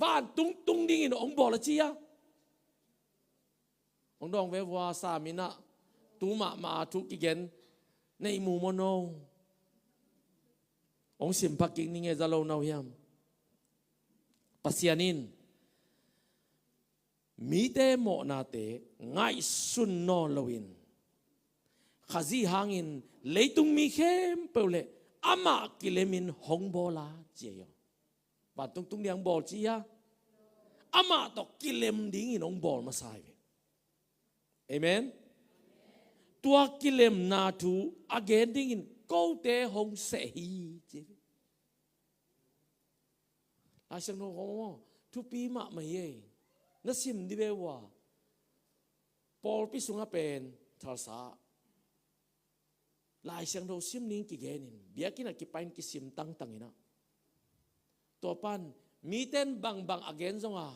Vantungtung dingin hong bawl a ci a. Hong dawng ve vua, sa minah tu mahmah a thu kigen nei mu maw no? Hong sim phak kik ning e, za lo na uh hiam? Pasian in mite mawhnate ngaihsun nawn loin Khazih hangin leitung mi khempeuh le amah kilemin hong bawl a ci ahi aw. Vantungtung ding hong bawl ci a, amah tawh kilem dingin hong bawl masa hi ve. Amen. Tua kilemna thu a gen dingin kote hong seh hi ci. Lai Siangtho khong maw, thupi mahmah hi ei. Na sim dih ve ua. Pawlpi sungah pen thalsa Lai Siangtho sim ning kigenin biakinn ah kipain kisim tangtang inah, tua pan miten bangbang a gen zonga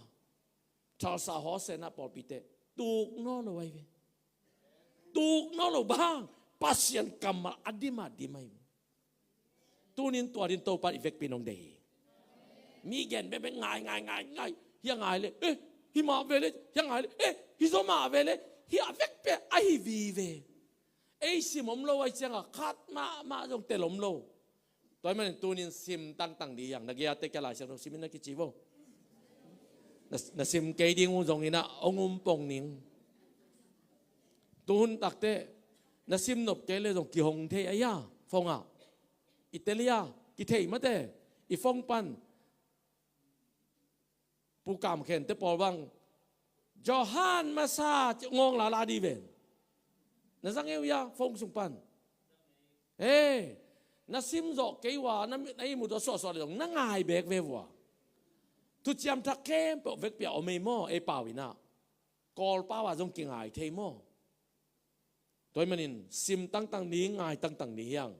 thalsa hawh senah pawlpite tuk nawn lo ahi ve. Tuk nawn lo bang, Pasian kammal a dim a dim ahi ve. Tunin tua din Topan i vekpi nong dei hi. Mi gen bekbek ngai ngai ngai ngai, hia ngai le eh, hi mah ve le, hia ngai le eh, hi zaw mah ve le, hi a vekpi ahi vive. Ei sim om lo ahi cianga khat mahmah zong tel om lo. Tua ahih manin tunin sim tangtang dih hiang, na giate kia Lai Siangtho simin na kici vo. Na, na sim kei ding uh zong inah hong um pong ning. Tuhun takte na sim nop kei le zong kihong thei ahi a, phone ah. I tel hi a, kithei mate, i phone pan. Pu Kam Khen te pawl bang Johan masa ci ngawng lala dih ven. Na zang eu ia phone sung pan. He, na sim zawh kei ua, na, na ihmut uh a suahsuah le zong na ngai bek ve vua. Thuciam Thak khempeuh vekpi a om ei maw, ei pau inah. Kawl pau a zong kingai thei maw. Tua ahih manin sim tangtang ni, ngai tangtang ni hiang.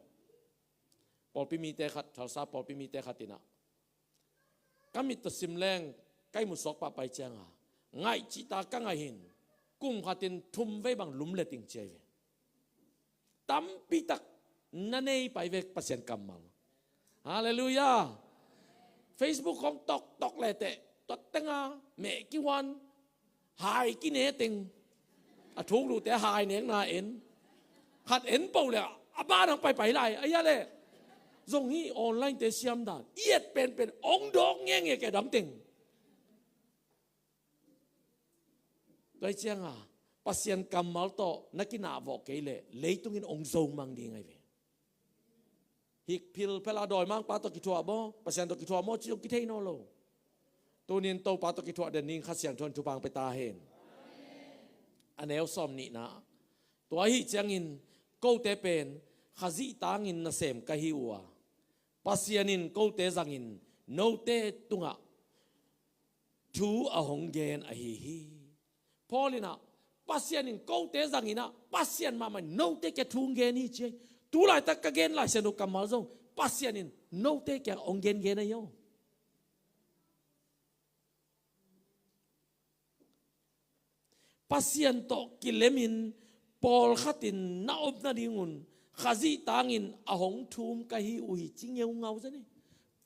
Pawlpi mite khat, thalsa pawlpi mite khat inah, ka mit tawh sim leng ka ihmu suak pahpah hi cianga, ngaih cihta ka ngaih hin, kum khatin thum vei bang lumlet ing ci ahi ve. Tampitak na nei pai ve Pasian kammal. Halleluiah. Facebook khong toktok leteh tua tenga meh kihuan, hai kine teng, a thuk luhte hai nekna en. Khat en poh le a ban hong paipai lai ahi a le. Zong hi online te siam dan i et penpen hong dawk ngenge kei dam teng. Tua hi cianga Pasian kammal tawh na kinah vawh kei leh leitungin hong zo mang ding ahi ve. Hih philphel a dawimangpa tawh kithuah maw, Pasian tawh kithuah maw ci zong kithei nawn lo. Tunin Topa tawh kithuah den ding Kha Siangtho in thupha hong pia ta hen. A neu sawm nihna. Tua ahi ciangin kote pen Khazih tangin nasem ka hi uh a, Pasian in kote zangin note tungah thu a hong gen ahi hi. Paul inah Pasian in kote zang inah Pasian mahmah in note kia thu hong gen hi ci ahi. Tu laitak ka gen Lai Siangtho kammal zong Pasian in note kia hong gengen ahi aw. Pasian tawh kilemin pawlkhatin na om nadingun Khazih tangin a hong thum ka hi uh hi ci ngeungau zani.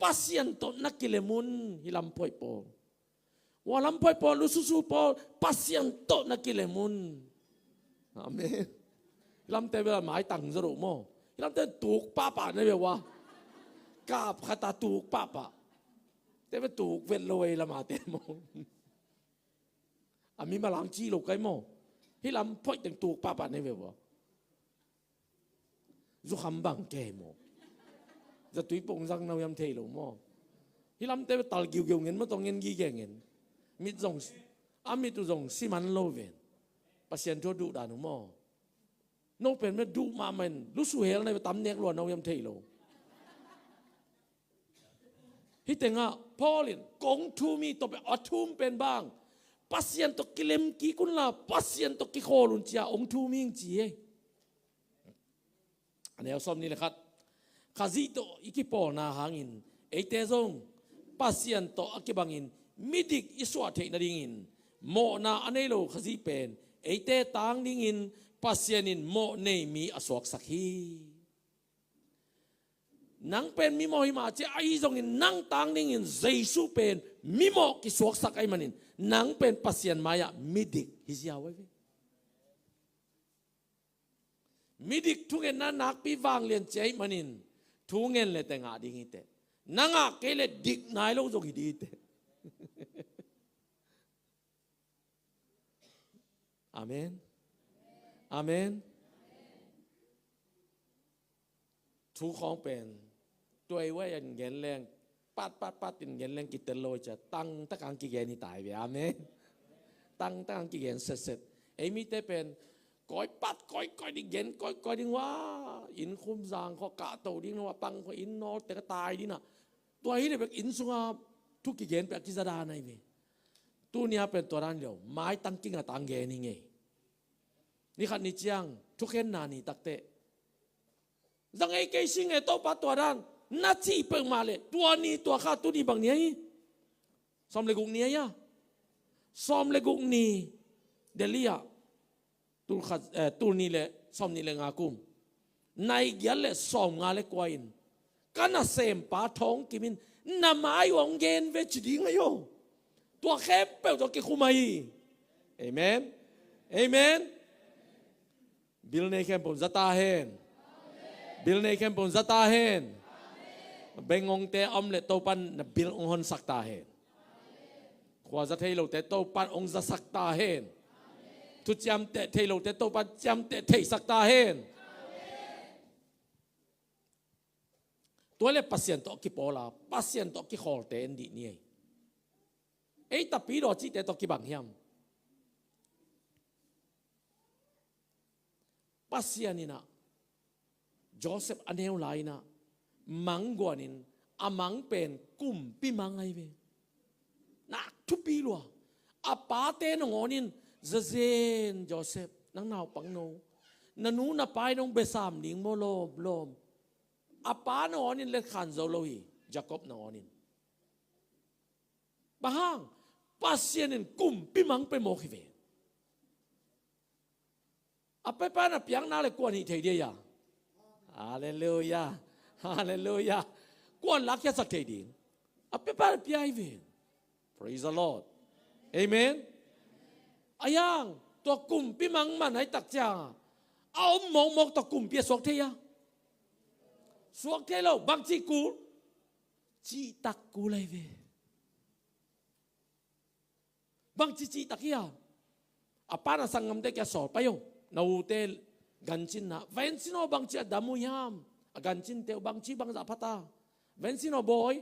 Pasian tawh na kilem un hi lam phoih pawl. Ua lam phoih pawl, lususu pawl, Pasian tawh na kilem un. Amen. Hi lamte bel a maitang zaw lo maw. Hi lamte tuk pahpah na bia ua. Kap khata tuk pahpah. Te bel tuk vet lo ei lamate maw. A mi malang ci lo kai maw. Hi lam phoih teng tuk pahpah na bia ua. Zukham bang kei maw. Zatui pong zang na uh hiam thei lo maw. Hi lamte bel tal giugiu ngen maw tawh ngen gige ngen. Mit zong, a mit uh zong siman lo ven. Pasian thu a duhdan uh maw. No pen me duh mahmah in lusu hel na ve, tam nek lua no hiam thei lo. Hih tengah Paul in kong thum hi, tua pen a thum pen bang, Pasian tawh kilem kik unla Pasian tawh kikhawl un ci-a hong thum hi ing ci hi. A neu sawmnih le khat. Khazih tawh i kipawlna hangin eite zong Pasian tawh a kibangin midik i suah theih nadingin mawhna a nei lo Khazih pen eite tang dingin Pasian in mawh nei mi a suaksak hi. Nang pen mimawh hi mah ci, ahi zongin nang tang dingin Jesu pen mimawh kisuaksak ahih manin nang pen Pasian mai-ah midik hi ziau ahi ve. Midik thungetna nakpi vanglian ci ahih manin thungen le teh ngah ding hi teh. Na ngah kei le dik nai lo zong hi ding hi teh. Amen. Amen. Thu khawng pen tuai wai an gen leng, pat pat pat in gen leng kitel lo cia, tangtak ang kigen hi tai ve. Amen. Tangtak ang kigen setset. Ei mite pen koi pat koi koi ding, gen koi koi ding, wa, inn khum zang kho kahto ding, wa, pang kho inn nawl te ka tai ding na. Tua hi le bek inn sunga thu kigen pek a kiza dan ahi ve. Tuni a pen tua dan lo, maitang kinga tang gen hi ngei. Ni khat ni ciang thukhenna ni takteh, zang ei kei sing e Topa tua dan, na cih peuhmah leh tua ni tua kha tuni bang ni ahi? Sawm le guk ni ahi a? Sawm le guk ni Delhi ah, tul khat, eh, tul nih le sawm nih le nga kum, nai giat le sawm nga le kua in ka nasempa Thawng Kim in na mai uh hong gen ve ci ding ahi aw. Tua khempeuh tawh kikhum ahi. Amen. Amen. Bil nei khempeuh za ta hen. Bil nei khempeuh za ta hen. Bengngongte a om le Topan na bil hong honsak ta hen. Khuaza thei lote Topan hong zasak ta hen. Thuciamteh thei lote Topan ciamteh theisak ta hen. Tua le Pasian tawh kipawla, Pasian tawh kikhawlte en dih ni ei. Ei tapidaw cihte tawh kibang hiam? Pasian in ah, Joseph a neu lai in ah, mang guanin, a mang pen kumpi mang ahi ve. Nak thupi lua. A pate nangawnin, zazen Joseph, nang naupang no, na nu na pa in hong besam ding maw lawm lawm. A pa nangawnin letkhan zo lo hi, Jacob nangawnin. Bang hang? Pasian in kumpi mang pe mawk hi ve. A pepa na piakna le kuan hih thei dia? Halleluiah. Halleluiah. Kuan lakkhiatsak thei ding a pepa na pia hi ve. Praise the Lord. Amen. A yang, tua kumpi mang man ahi tak ciang a om mawkmawk tua kumpi a suak thei a? Suak thei lo. Bangci kul? Cihtak kul ahi ve. Bangci cihtak hi a? A pa na sanggamte kia sawl pai o, na ute gancinna. Vensin aw, bangci a dam uh hiam? A gancinte uh bangci bangzah phata? Vensin aw bawi,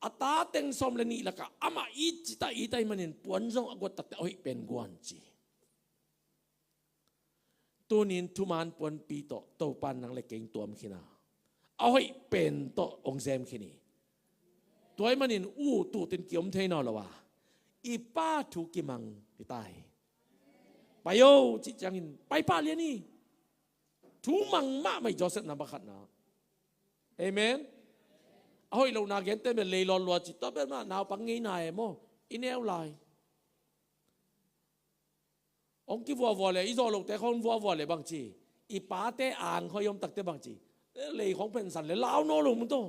a ta teng sawm le nih lakah amah it cita it ahi manin puan zong a guat takte a hoih pen guan ci. Tunin thuman puanpi tawh Topan nang le keng tuam khin a, a hoih pen tawh hong zem khin hi. Tua ahih manin u tutin kiom thei nawn lo a, i pa thu kimang hi ta hi. Pai o cih ciangin pai pah lian hi. Thu mang mahmah hi Joseph na bakhatna. Amen. A hoih lohna gente mah lei lawn lua ci, tua pen mah naupang ngeina e maw? I neu lai. Hong kivuavua le, i zawh lote khawng vuavua le bangci, i pate ang khawng i om takte bangci, lei khawng phensan le lau nawn lo mun taw.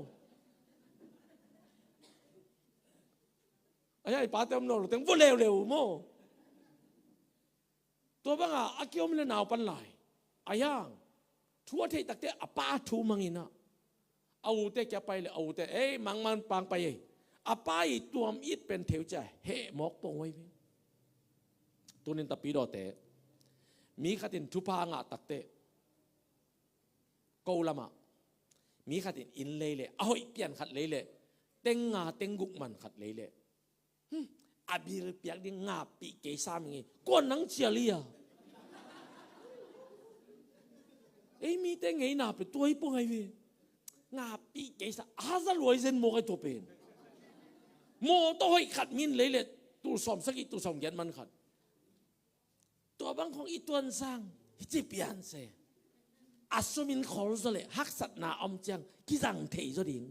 Ahi a, i pate om nawn lo teng vua leuleu maw? Tua banga a kiom le naupan lai. Ahi hang, thu a theih takte a pa thu mangin ah, a ute kia pai le a ute, ei, mangman pang pai ei. A pa i tuam it pen theu cia heh mawk pong wai ve. Tunin tapidawte, mi khatin thupha a ngah takte, ko lamah mi khatin inn lei le, a hoih pian khat lei le, teng nga teng guk man khat lei le, hmm, a bil piak ding ngahpih kei sam ing ei. Kuan nang cial hi a? Ei mite ngeina pen tua hi pong ai ve. Ngapih kei sa, haza luai zen mawk ai tua pen. Mawtaw hoih khat min lei le, tul sawm sagih, tul sawm giat man khat. Tua bang khong i tuan sang, hi ci pian se. A sumin khol zaw le, haksatna om ciang, kizang thei zaw ding.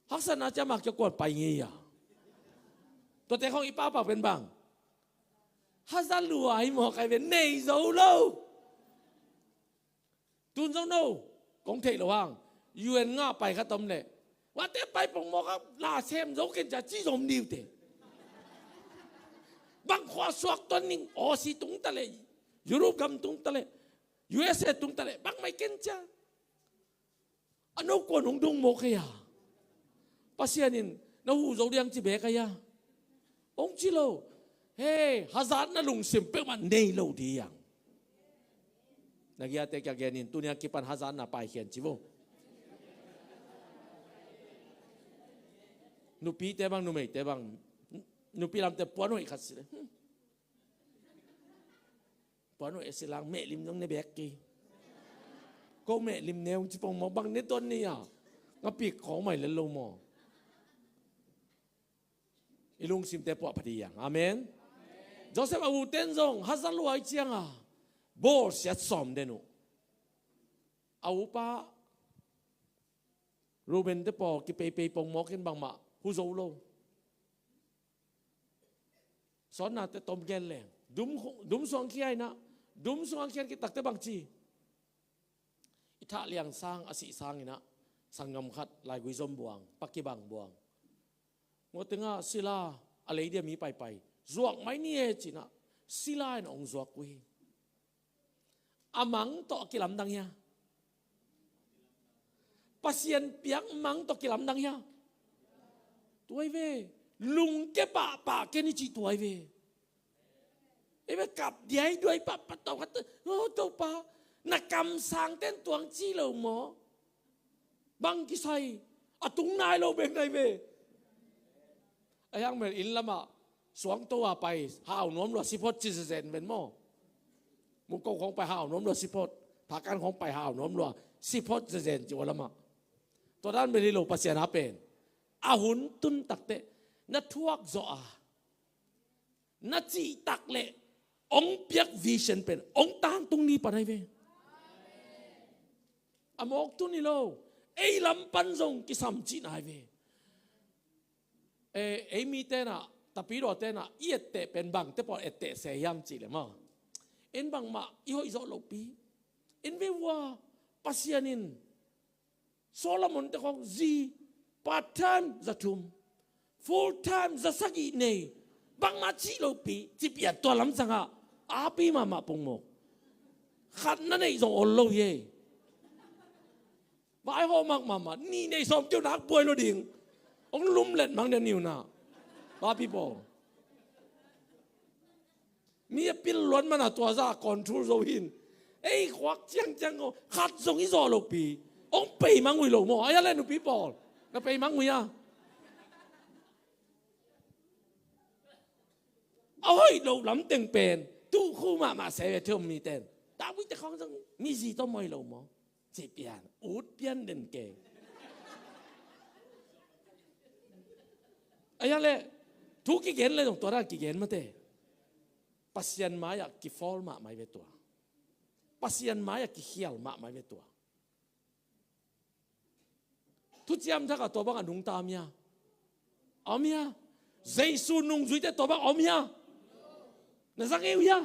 Haksatna ciang mak kia kuan pai ngei a. Tuate khong i papa pen bang. Haza luai mawk ai ve, nei zo lo. Tun zo no, kong theih lo hang. U N nga pai khat om le. Wate pai pong mawk a la sem zo ken ca ci zom diu te. Bang khua suak tuan ning Aussie tung ta le. Europe gam tung ta le. U S A tung ta le. Bang mai ken ca. A no kuan hong dung mawk kei a. Pasian in na hu zo diang ci bek ai a. Hong ci lo. Hei, hazatna lungsim peuhmah nei lo diang. Na giate kia genin, tunia kipan hazatna paikhian ci vo. Nupite bang, numeite bang, nupi lamte puan hoih khat si le. Hmm. Puan hoih a si lang, mehlim zong ne bek kei. Ko mehlim ne hong ci pong mawk bang ne tuan ni a. Nga pik khawng mai le lo maw. I lungsimte puah phadiang. Amen. Joseph a uten zong haza luai cianga bawlsiat sawm den uh. A upa Reuben te paw kipeipei pong mawkin bangmah hu zo lo. Sawnnate tom gen leng dum, dum suang khia inah, dum suang khian kitakte bangci. I thah liang sang a sih sanginah sanggam khat laigui zom buang, pakibang buang. Ngawtengah sila a lei dia mi paipai zuak mai ni e cinah sila in ong zuak uh hi. A mang tawh a kilamdang hia? Pasian piak mang tawh kilamdang hia? Tuai ve. Lungke pahpah ken i cih tuai ve. Ei ve kap diai duai pahpah tawh khat. Oh, Topa, na kamsang ten tuang ci lo maw? Bang kisai a tung nai lo bek nai ve. A hiang mel inn lamah suangto a pai hau nuam lua siphot ci zezen ven maw? Muko khong pai hau nuam lua siphot, phakan khong pai hau nuam lua siphot zezen ci ua lamah. Tua dan mel hi lo Pasian a pen a hun tun takteh na thuak zawh a na cihtak le ong piak vision pen ong tangtung ni pan ai ve. A mawk tun hi lo. Ei lam pan zong kisam cih nai ve. Eh, ei mi tenah, tapidaw tenah i etteh pen bangte pawl etteh se hiam cih le maw? En bangmah i hoih zawh lopi. En ve ua Pasian in Solomon te khong zi part time za thum, full time za sagih nei, bangmah cih lopi, cih pian tua lamsangah api mahmah pongmawk. Khat na neih zong ol lo hi ei. Vai hawh mak mahmah, nih neih sawm keu nak buai lo ding. Ong lumlet mang dia niu na. Papi pawl. Mi a pil luan mana tua za control zo hin. Ei khuak ciangciang ko khat zong i zawh lopi. Ong pei mangui lo maw? Ai a le nupi pawl. Na pei mangui a. A hoih lo lam teng pen. Tu khu mahmah se ve thiom mi ten. Tabuite khawng zong mi zi tawh mawi lo maw? Ci pian, ut pian den keng. Aia le, thu kigen le zong tua dan kigen mate. Pasian mai-ah kifawl mahmai ve tua. Pasian mai-ah kikhial mahmai ve tua. Thuciam Thak ah tua bangah nungta om hia? Om hia? Jesu nungzuite tua bang om hia? Na za ngei uh hia?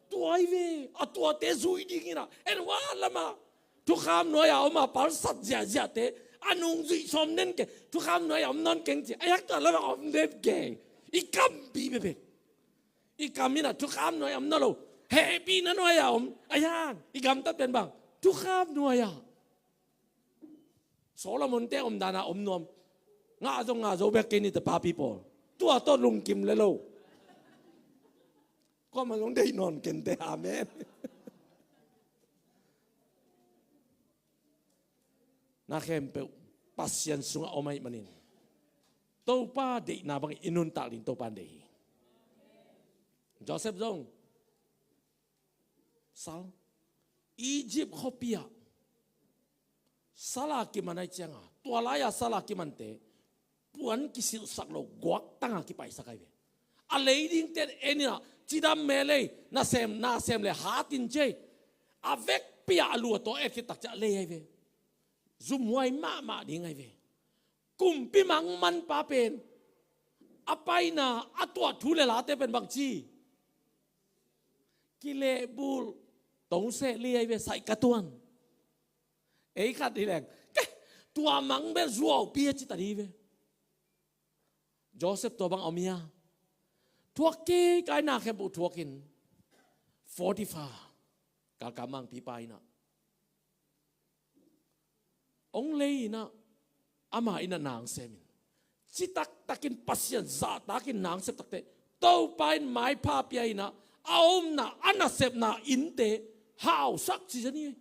Tuai ve, a tuate zui dingin ah. En hua lamah thukham nuai-a om a palsat ziahziahte a nungzuih sawm den keng. Thukham nuai-a om nawn keng ci. A yak tua lamah om den keng. I kampi bebek. I kam in ah thukham nuai-a om nawn lo. Hehpihna nuai-a om. A yan i gamtat pen bang thukham nuai-a. Solomon te omdan a om nuam. Ngah zong ngah zo bek kei ni te papi pawl. Tua tawh lungkim le lo. Kuamah zong deih nawn kente, amen. Na khempeuh Pasian sungah om ahih manin Topa deihna bangin i nuntak ding Topa in deih hi. Joseph zong sal. Egypt khuapi ah sala kiman ai cianga, tua lai-a sala kimante puan kisilhsak lo guaktanga kipaisak ai ve. A lei dingten en inah cidam melei nasem nasem le hatin cei a vekpi-ah a lua tawh etkhitak ciah lei ai ve. Zumhuai mahmah ding ai ve. Kumpi mangmanpa pen a paina a tuah thu le late pen bangci kilehbul tongse li ai ve. Saih ka tuan ei khat hi leng ke tua mang bel zuaupi a cita di ve. Joseph tua bang a om hia? Thuak kei kai na khempeuh thuakin Potiphar galkam mangpipa inah ong lei inah ama inah nang semin citaktakin Pasian zahtakin nang sep takte Topa in maipha pia inah a omna a nasepna innte hausak ci zani.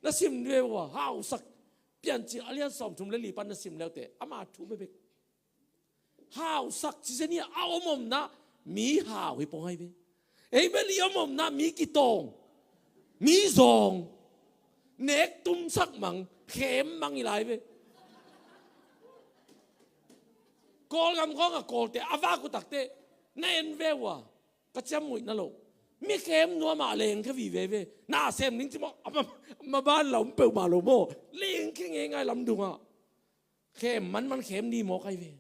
Na sim ve ua hausak Piancil a lian sawmthum le li pan na sim leute ama thu bebek hausak ci zani a om omna mi hau hi pong ai ve. Ei bel i om omna mi kitawng mi zawng nek tumsak mang khem mang i lai ve. Kawlgam khawng a kawlte a vak uh takte na en ve ua ka ciammuihna lo mi khem nuamah leng khe vive ve. Na sem ning ci maw a ma ban lam peuhmah lo maw leng khe ngei ngai lam dungah khem manman khem ni maw kai ve.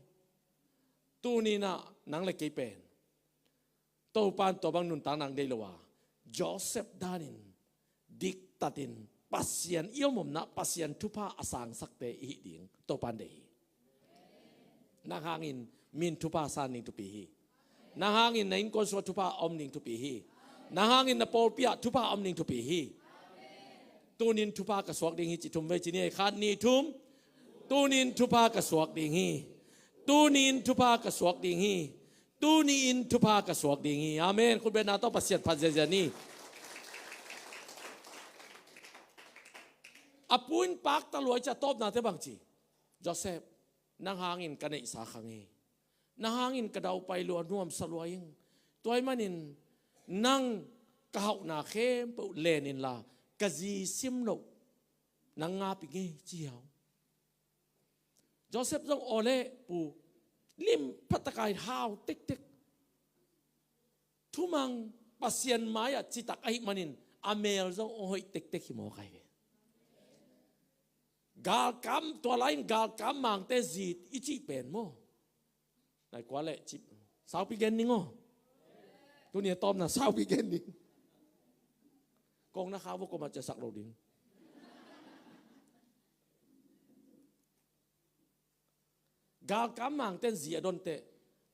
Tuninah nang le kei pen Topan tua bang nuntak nang dei lo a Joseph danin diktatin Pasian i om omna Pasian thupha a sangsakte i hih ding Topan dei hi. Nang hangin min thupha san ning thupi hi. Nang hangin na innkuan sua thupha a om ning thupi hi. Nang hangin na pawlpi ah thupha a om ning thupi hi. Tunin thupha ka suak ding hi ci thum vei ci ni ei khat ni thum. Tunin thupha ka suak ding hi. Tunin thupha ka suak ding hi. Tuni in thupha ka suak ding hi. Amen. Khutbetna tawh Pasian phat ziazia ni. A pu in pakta luai cia tawpnate bangci Joseph nang hangin ka neihsa khang hi. Nang hangin ka daupai lua nuamsa lua ing. Tuai manin nang ka hauhna khempeuh len inla ka zi sim loh nang ngap i ngei ci hiau. Joseph zong awle pu lim phataka in hau tektek. Thumang Pasian mai-ah citak ahi manin a mel zong ong hoih tektek hi maw kai ve. Galkam tua lai-in galkam mangte zit i cih pen maw? Nai kua leh cip saupi gen ning aw. Tuni a tawpna saupi gen ning. Kong na khau vo koma ciasak lo ding. Galkam mangten zi a donte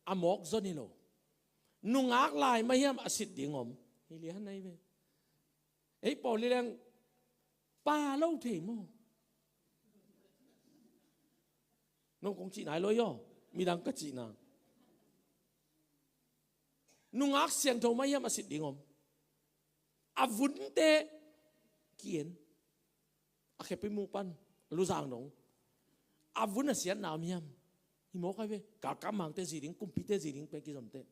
a mawk zon hi lo. Nungak lai mahiam a sit ding om hi lian nai ve. Ei pawl hi leng pa lo thei maw? Nong kong cih nai lo i aw midang ka cihna. Nungak siangtho mahiam a sit ding om. A vunte kien a khepi mu pan luzang dong a vun a siatna om hiam? Hi mawk ai ve. Galkam mangte zi ding kumpite zi ding pen kizomte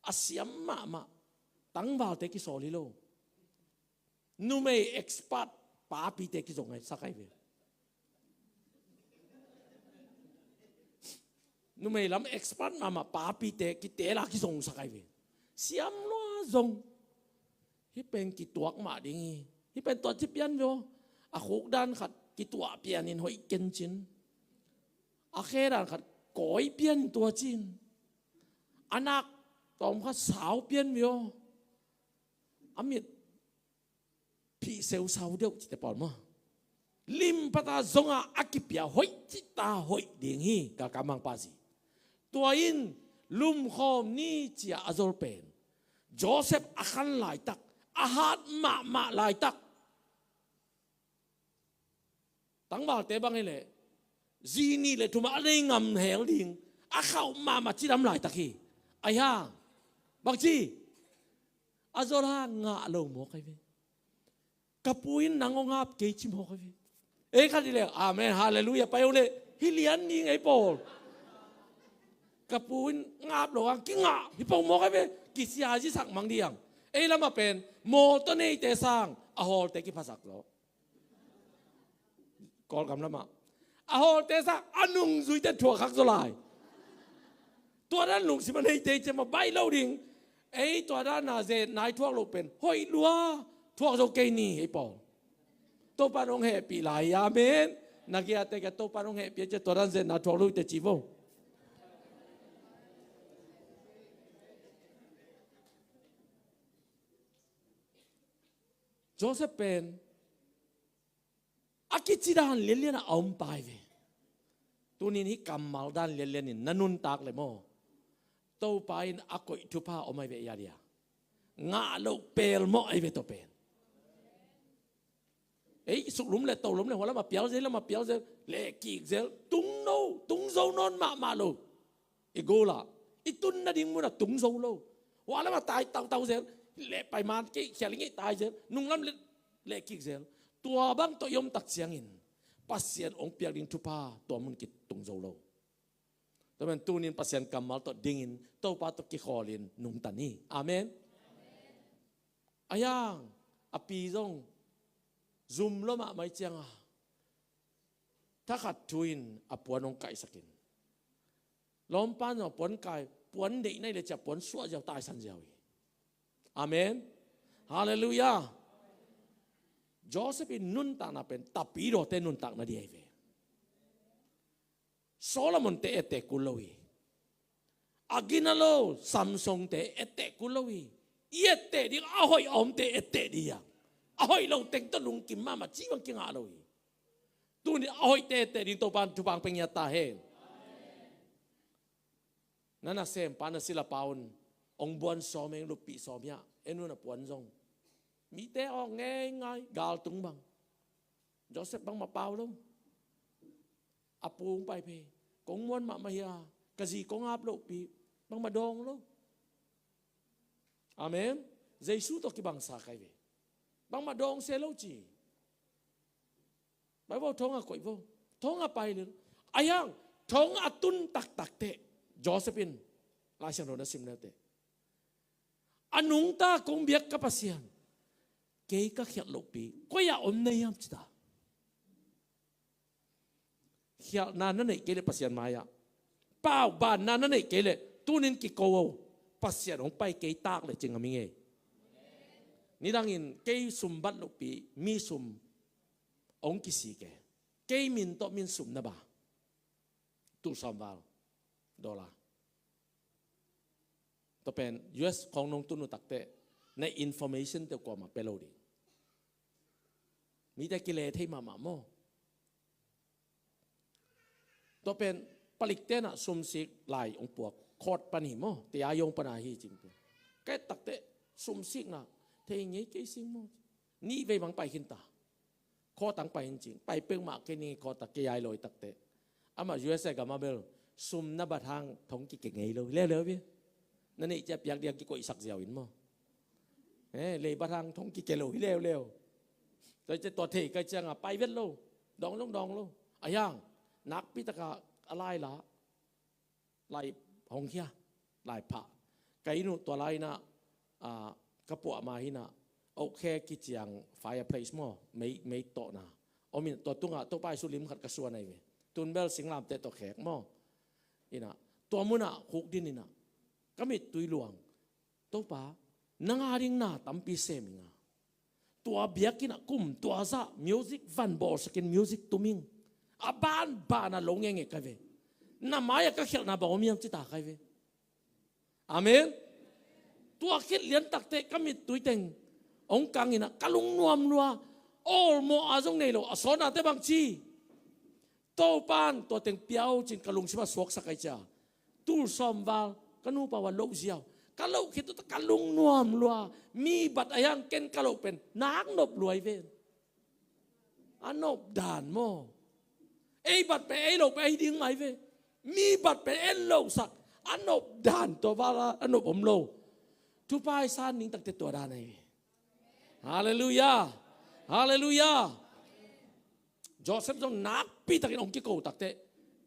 a siam mahmah tangvalte kisawl hi lo. Numei expert papite kizong ai sak ai ve. Numei lam expert mahmah papite kitela kizong sak ai ve. Siam lua zong hih pen kituak mah ding hi. Hih pen tua ci pian veo. A khukdan khat kituah pianin hoih kencin a khedan khat kawi pian tua cin a nak tawm khat sau pian veo. A mit phihseu sau deuh cite pawl maw? Lim pata zonga a kipia hoih cita hoih ding hi. Galkam mangpa zi tua in lumkhawm ni cia a zol pen Joseph a khan laitak a hat mahmah laitak. Tangvalte bang hileh zi nih le thumah a nei ngam hel ding a khauh mahmah cidam laitak hi. Aihang bangci a zol hang ngah lo mawk ai ve. Ka pu in nang aw ngap kei ci mawk ai ve. Ei khat hileh amen halleluiah pai uh leh hi lian ding ei pawl. Ka pu in ngap lo ang kingah hi pong mawk ai ve. Kisia zisak mang diang ei lamah pen mawtaw neite sang A hawlte kiphasak zaw. Kawlgam lamah a hawlte sa a nungzuite thuakhak zaw lai. Tua dan lungsim a neite ciang mah baih lo ding. Ei tua dan a zen nai thuak lo pen hoih lua, thuak zo kei ni ei pawl. Topa in hong hehpih lai, amen. Na giate ka Topa in hong hehpih a cia tua dan zen na thuak lo te ci vo. Joseph pen a kici dan lianlian a om pai ve. Tunin hih kammal dan lianlian in na nuntak le maw? Topa in a koih thupha om ai ve ia dia. Ngah loh pel mawh ai ve tua pen. Ei, suklum le tolum le hua lam a pial zel, lam a pial zel, leh kik zel, tung no, tung zo nawn mahmah lo. I goal ah i tun nading mun ah tung zo lo. Hua lam a tai tautau zel, leh paiman kei khial i ngeih tai zel, nunglam leh, leh kik zel. Tua bang tawh i om tak ciangin Pasian hong piak ding thupha tua mun kitung zo lo. Tua man tunin Pasian kammal tawh dingin Topa tawh kikhawlin nungta ni. Amen. A hiang a pi zong zum lua mahmah i cianga thakhat thu in a puan hong kaihsakin. Lawmpan zong a puan kai, puan deih nai le cia puan suah ziau, taisan ziau hi. Amen. Halleluiah. Joseph in nuntakna pen tapidawte nuntakna di ahi ve. Solomon te etteh kul lo hi. A gina lo Samson te etteh kul lo hi. I etteh ding a hoih a omte etteh ding a, a hoih lo teng tawh lungkim mahmah cih bang kingah lo hi. Tuni a hoihte etteh ding Topan thupha pia ngiat ta hen. Na nasempa na silapa un hong buan sawm heng, luppih sawm hiah en un a puan zong. Mite awk ngeingai, galtung bang. Joseph bangmah pau lo. A pu hong pai phei. Kong muan mahmah hia, ka zi kong ap lohpi. Bangmah dawng lo. Amen. Jesu tawh kibangsa kai ve. Bangmah dawng se lo ci. Pai vo, thong a koih vo. Thong a pai lel. A hiang thong a tun taktak teh Joseph in Lai Siangtho na sim lel teh, a nungta kong biak ka Pasian, kei ka khialh lohpi koi-ah om na hiam ci ta. Khialhna na neih kei leh Pasian mai-ah, paubanna na neih kei leh tunin kiko o. Pasian hong pai kei tak leh cing a mi ngei. Nidangin kei sum bat lohpi mi sum hong kisik e. Kei min tawh min sum na ba. Tul sawm val dollar. Tua pen U S khawng nong tun uh takteh na information te kuamah pia lo ding. Mite kile thei mahmah maw? Tua pen palik tenah sumsik lai hong puak, court pan hi maw, tei a yong pana hi cing pen. Kai takteh sumsikna thei ngei kei sing maw? Nih vei bang pai khin ta. Court ang pai hin cing, pai peuhmah kei ning court ah kei ai lawi takteh. Amah U S A gam ah bel sum na bat hang thong kike ngei lo hi leuleu ve. Na neih ciah piak diang kikoihsak ziau in maw? Eh, lei bat hang thong kike lo hi leuleu. Tua ciah tua thei kai ciangah pai vet lo. Dawng zong dawng lo. A hiang nakpi takah a lai la. Lai hong hia, lai phah. Ka inn uh tua lai inah, ah, ka puah ma hinah, oak khe kiciang fireplace maw, mei, mei tawhna om in, tua tungah Topa Jesu lim khat ka suan ahi ve. Tun bel singlamteh tawh khek maw. Inah tua munah huk din inah ka mittui luang. Topa, nang a ding na tampi sem ing a. Tua biakinn ah kum tua zah music van bawlsakin music tum ing. A banban a lo ngenge kai ve. Na mai-ah ka khialhna bang om hiam ci ta kai ve. Amen. Tua khit lian takteh ka mittui teng hong kang inah ka lungnuam lua. Awlmawh a zong nei lo a sawnate bang ci. Topan tua teng pia o cin ka lungsim a suaksak ai cia. Tul sawm val ka nupa uh a loh ziau. Ka loh khit uh ta ka lungnuam lua. Mi bat a hiang ken ka loh pen nak nop luai ven. A nop dan maw? Ei bat pen ei loh pen ei ding mai ve. Mi bat pen en lohsak. A nop dan tua val a nop om lo. Thupai san ning takte tua dan ai ve. Halleluiah. Halleluiah. Joseph zong nakpi takin hong kiko takteh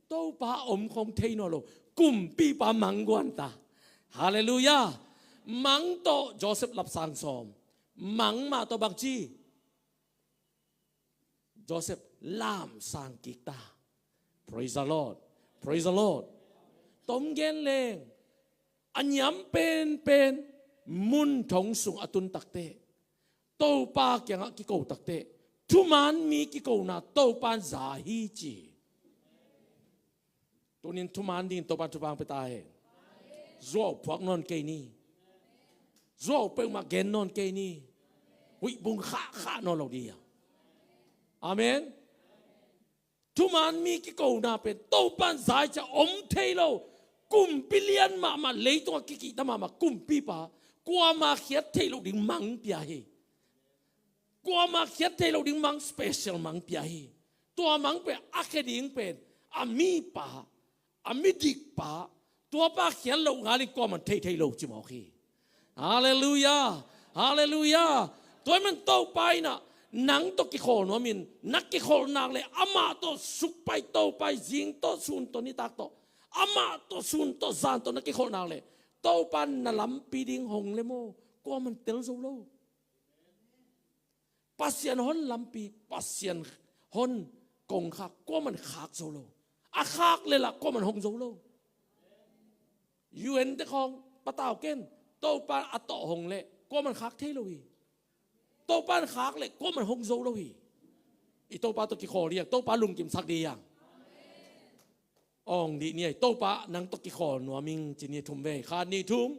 Topa om khong thei nawn lo. Kumpipa mangguan ta. Halleluiah. Mang tawh Joseph lapsang sawm. Mang mah tawh bangci Joseph lamsang kik ta. Praise the Lord. Praise the Lord. Tom gen leng a niam penpen mun thong sung a tun takte, Topa kiangah kiko takte, thuman mi kikona Topa in za hi ci. Tunin thuman ding Topa in thupha pia ta hen. Zuau phuak nawn kei ni. Zuau peuhmah gen nawn kei ni. Huih bung khahkhah nawn lo ding a. Amen. Thuman mi kikona pen Topa in za hi ci a om thei lo. Kumpi lian mahmah, leitungah kikihta mahmah kumpipa, kuamah khiat theih loh ding mang pia hi. Kuamah khiat theih loh ding mang, special mang pia hi. Tua mang pen a khia ding pen a mipa, a midikpa, tuapa khiat loh ngalin kuaman thei thei lo ci mawk hi. Halleluiah. Halleluiah. Tua ahih man Topa in ah nang tawh kikhawl nuamin, na kikholh nak leh amah tawh sukpai topai, zing tawh, sun tawh, nitak tawh, amah tawh, sun tawh, zan tawh na kikholh nak leh Topa in na lampi ding hong le maw, kuaman tel zo lo. Pasian hon lampi, Pasian hon kongkhak kuaman khak zo lo. A khak leh lah kuaman hong zo lo. U N te khawng patau ken, Topa a tawh hong leh kuaman khak thei lo hi. Topa in khak leh kuaman hong zo lo hi. I Topa tawh kikhawl ding a, Topa lungkimsak ding a. Awng dih ni ei, Topa nang tawh kikhawl nuam ing ci ni, thum vei. Khat, nih, thum.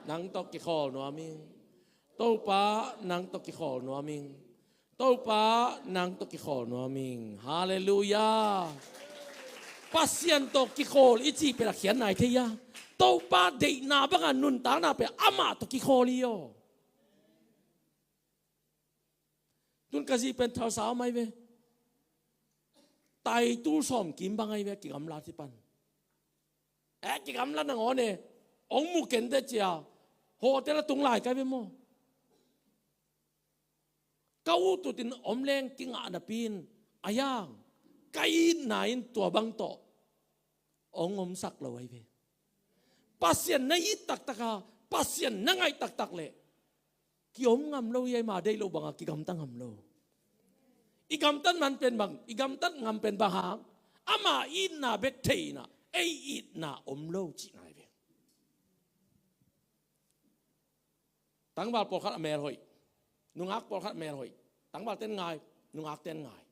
Nang tawh kikhawl nuam ing. Topa nang tawh kikhawl nuam ing. Topa nang tawh kikhawl nuam ing. Halleluiah. Pasian tawh kikhawl i cih pen a khiat nai thei a. Topa deihna banga nuntakna pen amah tawh kikhawl hi aw. Tun ka zi pen Tulsa om ai ve. Taitu sawm kim bang ai ve, kigamla ci pan. Eh, kigamla nangawn e. Ong mu ken te cia. Hotel a tung lai kai ve maw. Ka ut utin om leng kingah napi in, a yang, ka itna in tua bang tawh ong omsak lo ai ve. Pasian na it taktak a, Pasian na ngaih taktak leh kiom ngam lo hi, a ima deih loh banga kigamta ngam lo. I gamtat man pen bang, i gamtat ngam pen bang hang, ama itna bek thei in ah ei itna om lo cihna hi ve. Tangval pawlkhat a mel hoih, nungak pawlkhat a mel hoih. Tangval ten ngai, nungak ten ngai.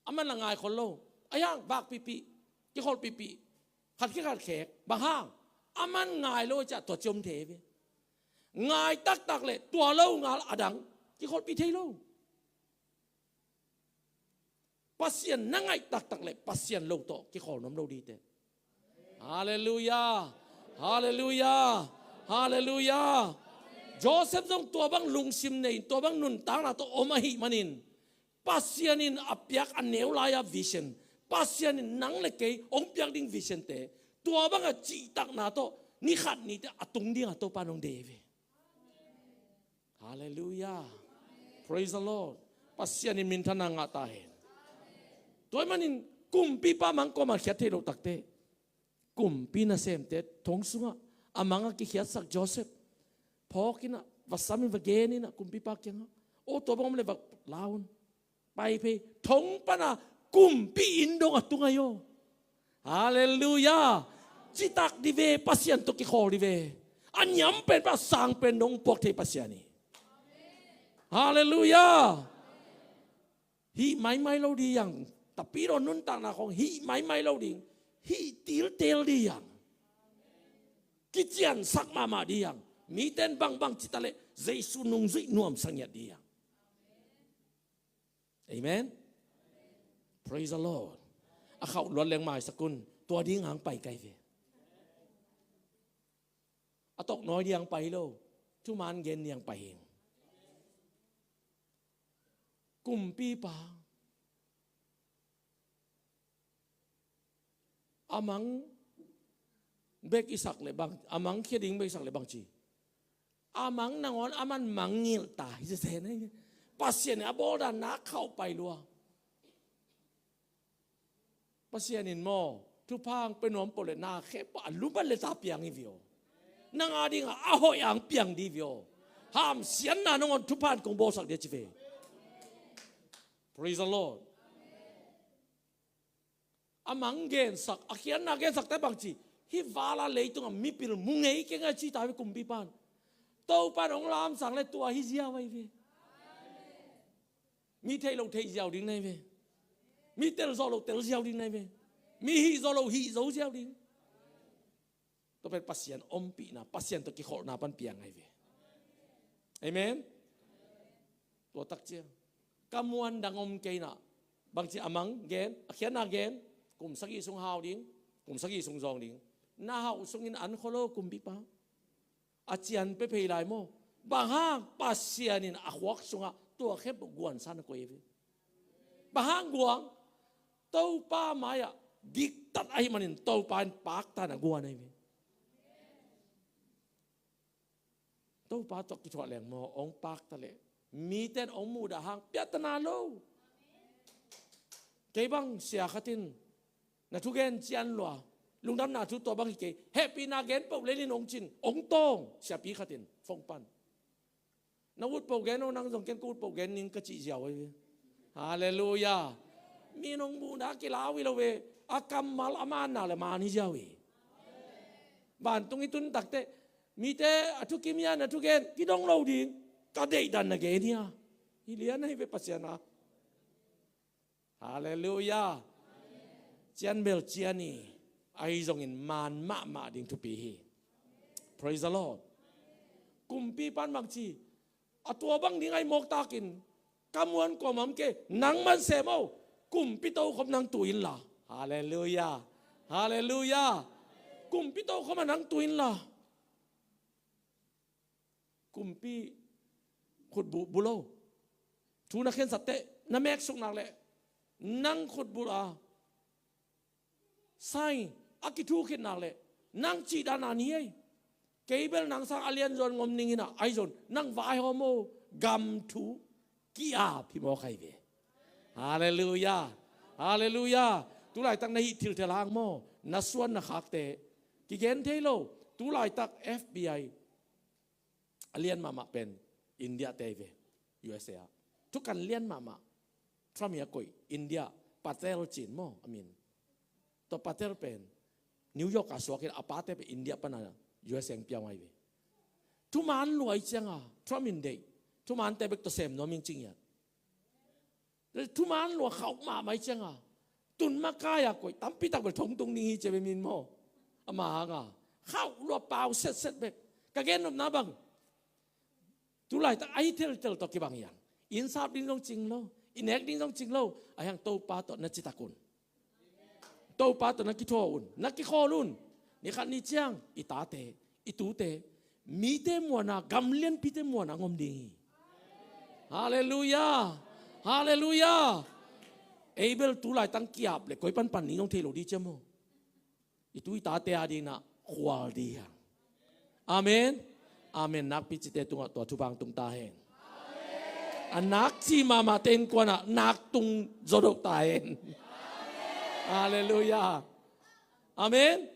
Aman la ngai khol lo. A yang, vak pihpih, kikholh pihpih, khat khek khat khek. Bang hang? Aman ngai lo ciah tua ciom thei ve. Ngai taktak leh tua lo ngal a dang kikholhpih thei lo. Pasian na ngaih taktak leh Pasian lo tawh kikhawl nuam lo ding te. Halleluiah. Halleluiah. Halleluiah. Joseph zong tua bang lungsim nei, tua bang nuntakna tawh om ahih manin, Pasian in a piak a neu lai-a vision, Pasian in nang le kei hong piak ding vision te, tua banga cihtakna tawh ni khat ni te a tung dinga Topa in hong deih ve. Halleluiah. Praise the Lord. Pasian in minthanna ngah ta hen. Tua ahih manin kumpipa mang kuaman khiat thei lo takte, kumpi nasemte thong sungah a mang a kikhiatsak Joseph phawk in ah, va sam in, va gen in ah kumpipa kiangah, aw, tua bang om leh va la un. Pai phei, thong pana kumpi inn dong a tung ai aw. Halleluiah. Citak ding ve, Pasian tawh kikhawl ding ve. A niam pen, a sang pen dong puak thei Pasian hi. Halleluiah. Hih maimai lo ding hi hang. Tapidaw nuntakna khawng hih maimai lo ding. Hih tiltel ding hi hang. Kiciansak mahmah ding hi hang. Mite in bangbang ci ta leh Jesu nungzuih nuamsa ngiat ding hi hang. Amen. Praise the Lord. A khauh luat leng maisak un, tua ding hang pai kai ve. A tawk nawi ding hang pai lo, thuman gen ding hang pai hi. Kumpipa a mang bek i sak leh bang, a mang khia ding bek i sak leh bang ci? A mang nangawn aman mangngilh ta hi sese na hi. Pasian in a bawldan na khauh pai lua. Pasian in maw, thupha hong pia nuam peuh leh na khempeuh a lum a leta piang hi ve aw. Nang a dingah a hoih a hong piang ding hi ve aw. Hamsiatna nangawn thupha in kong bawlsak ding a ci ve. Praise the Lord. A mang gensak, a khiatna gensak te bang ci, hih vala leitungah mipil mu ngei kei ngai ci ta ve kumpipan. Topan hong lamsang le tua hi ziau ahi ve. Mi theih loh theih ziau ding nai ve. Mi tel zawh loh tel ziau ding nai ve. Mi hih zawh loh hih zo ziau ding. Tua pen Pasian ompihna, Pasian tawh kikholhna pan piang ahi ve. Amen. Tua tak ciang ka muan dang om kei na. Bangci a mang gen, a khiatna gen, kum sagih sung hau ding, kum sagih sung zawng ding. Na hauh sungin an kholo kumpipa. A cian pia phei lai maw? Bang hang Pasian in a khuak sungah tua khempeuh guansa na koih ahi ve. Bang hang guang? Topa mai-ah diktat ahih manin Topa in pakta na guan ahi ve. Topa tawh kithuah leng maw, hong pakta leh mite in hong muhdah hang piahtana lo. Kei bang sia khat in na thugen cian lua, lungdamna thu tua bang hi kei, hehpihna gen peuh lel in hong cin, hong tawng siapi khat in phone pan. Na ut peuh gen aw, nang zong ken ka ut peuh gen ning ka cih ziau ahi ve. Halleluiah. Mi in hong muhna kilau hi lo ve. A kammal a manna le man hi ziau hi. Vantung i tun takteh mite a thukim hi a, na thugen kidong lo ding. Ka deihdan na gen hi a, hi lian ahi ve Pasian a. Halleluiah. Cian bel cian hi, ahi zongin man mahmah ding thupi hi. Praise the Lord. Kumpipan bangci, a tua bang ding ahi mawk takin ka muan kuamah om kei, nang man sem aw, kumpi tokhom nang tu inla. Halleluiah. Halleluiah. Kumpi tokhom a nang tu inla. Kumpi khutbuh bu lo. Thu na khensat teh na meksuk nak leh nang khutbuh a sai a kithu khit nak leh nang cihdan a ni ei. Kei bel nang sang a lianzaw in ngom ning in a, ahi zong nang vaihawm aw, gam thu ki-ap hi mawk ahi ve. Halleluiah. Halleluiah. Tulaitak na hih thilthelhang maw, na suan na khakte kigen thei lo. Tulaitak F B I a lian mahmah pen India te ahi ve, U S A ah. Thukan lian mahmah. Trump hi a koih, India, Patel ci-in maw a min. Tua Patel pen New York ah suak in a pate pen India pana U S A hong piang ahi ve. Thuman lua ahih cianga Trump in deih, thumante bek tawh sem nuam ing ci ngiat. Thuman lua khauh mahmah ahih cianga tun makai a koih tampi tak bel thong tung ding hi ci ve min maw. Ama hanga khauh lua pau setset bek. Ka gen nopna bang, tulaitak ahi teltel tawh kibang hi hang. Inn sap ding zong cing lo, i nek ding zong cing lo. Ahi hang Topa tawh na citak un. Topa tawh na kithaw un, na kikhawl un. Ni khat ni ciang i tate, i tute, mite muanna, gam lianpite muanna hong om ding hi. Halleluiah. Halleluiah. Ei bel tulaitak ki-ap leh koi panpan ning hong thei lo ding ci a maw. I tu i tate a dingin ah khual ding hi hang. Amen. Amen. Nakpi cite tungah tua thupha hong tung ta hen. A nakci mahmahte innkuan ah nak tung zaw deuh ta hen. Halleluiah. Amen.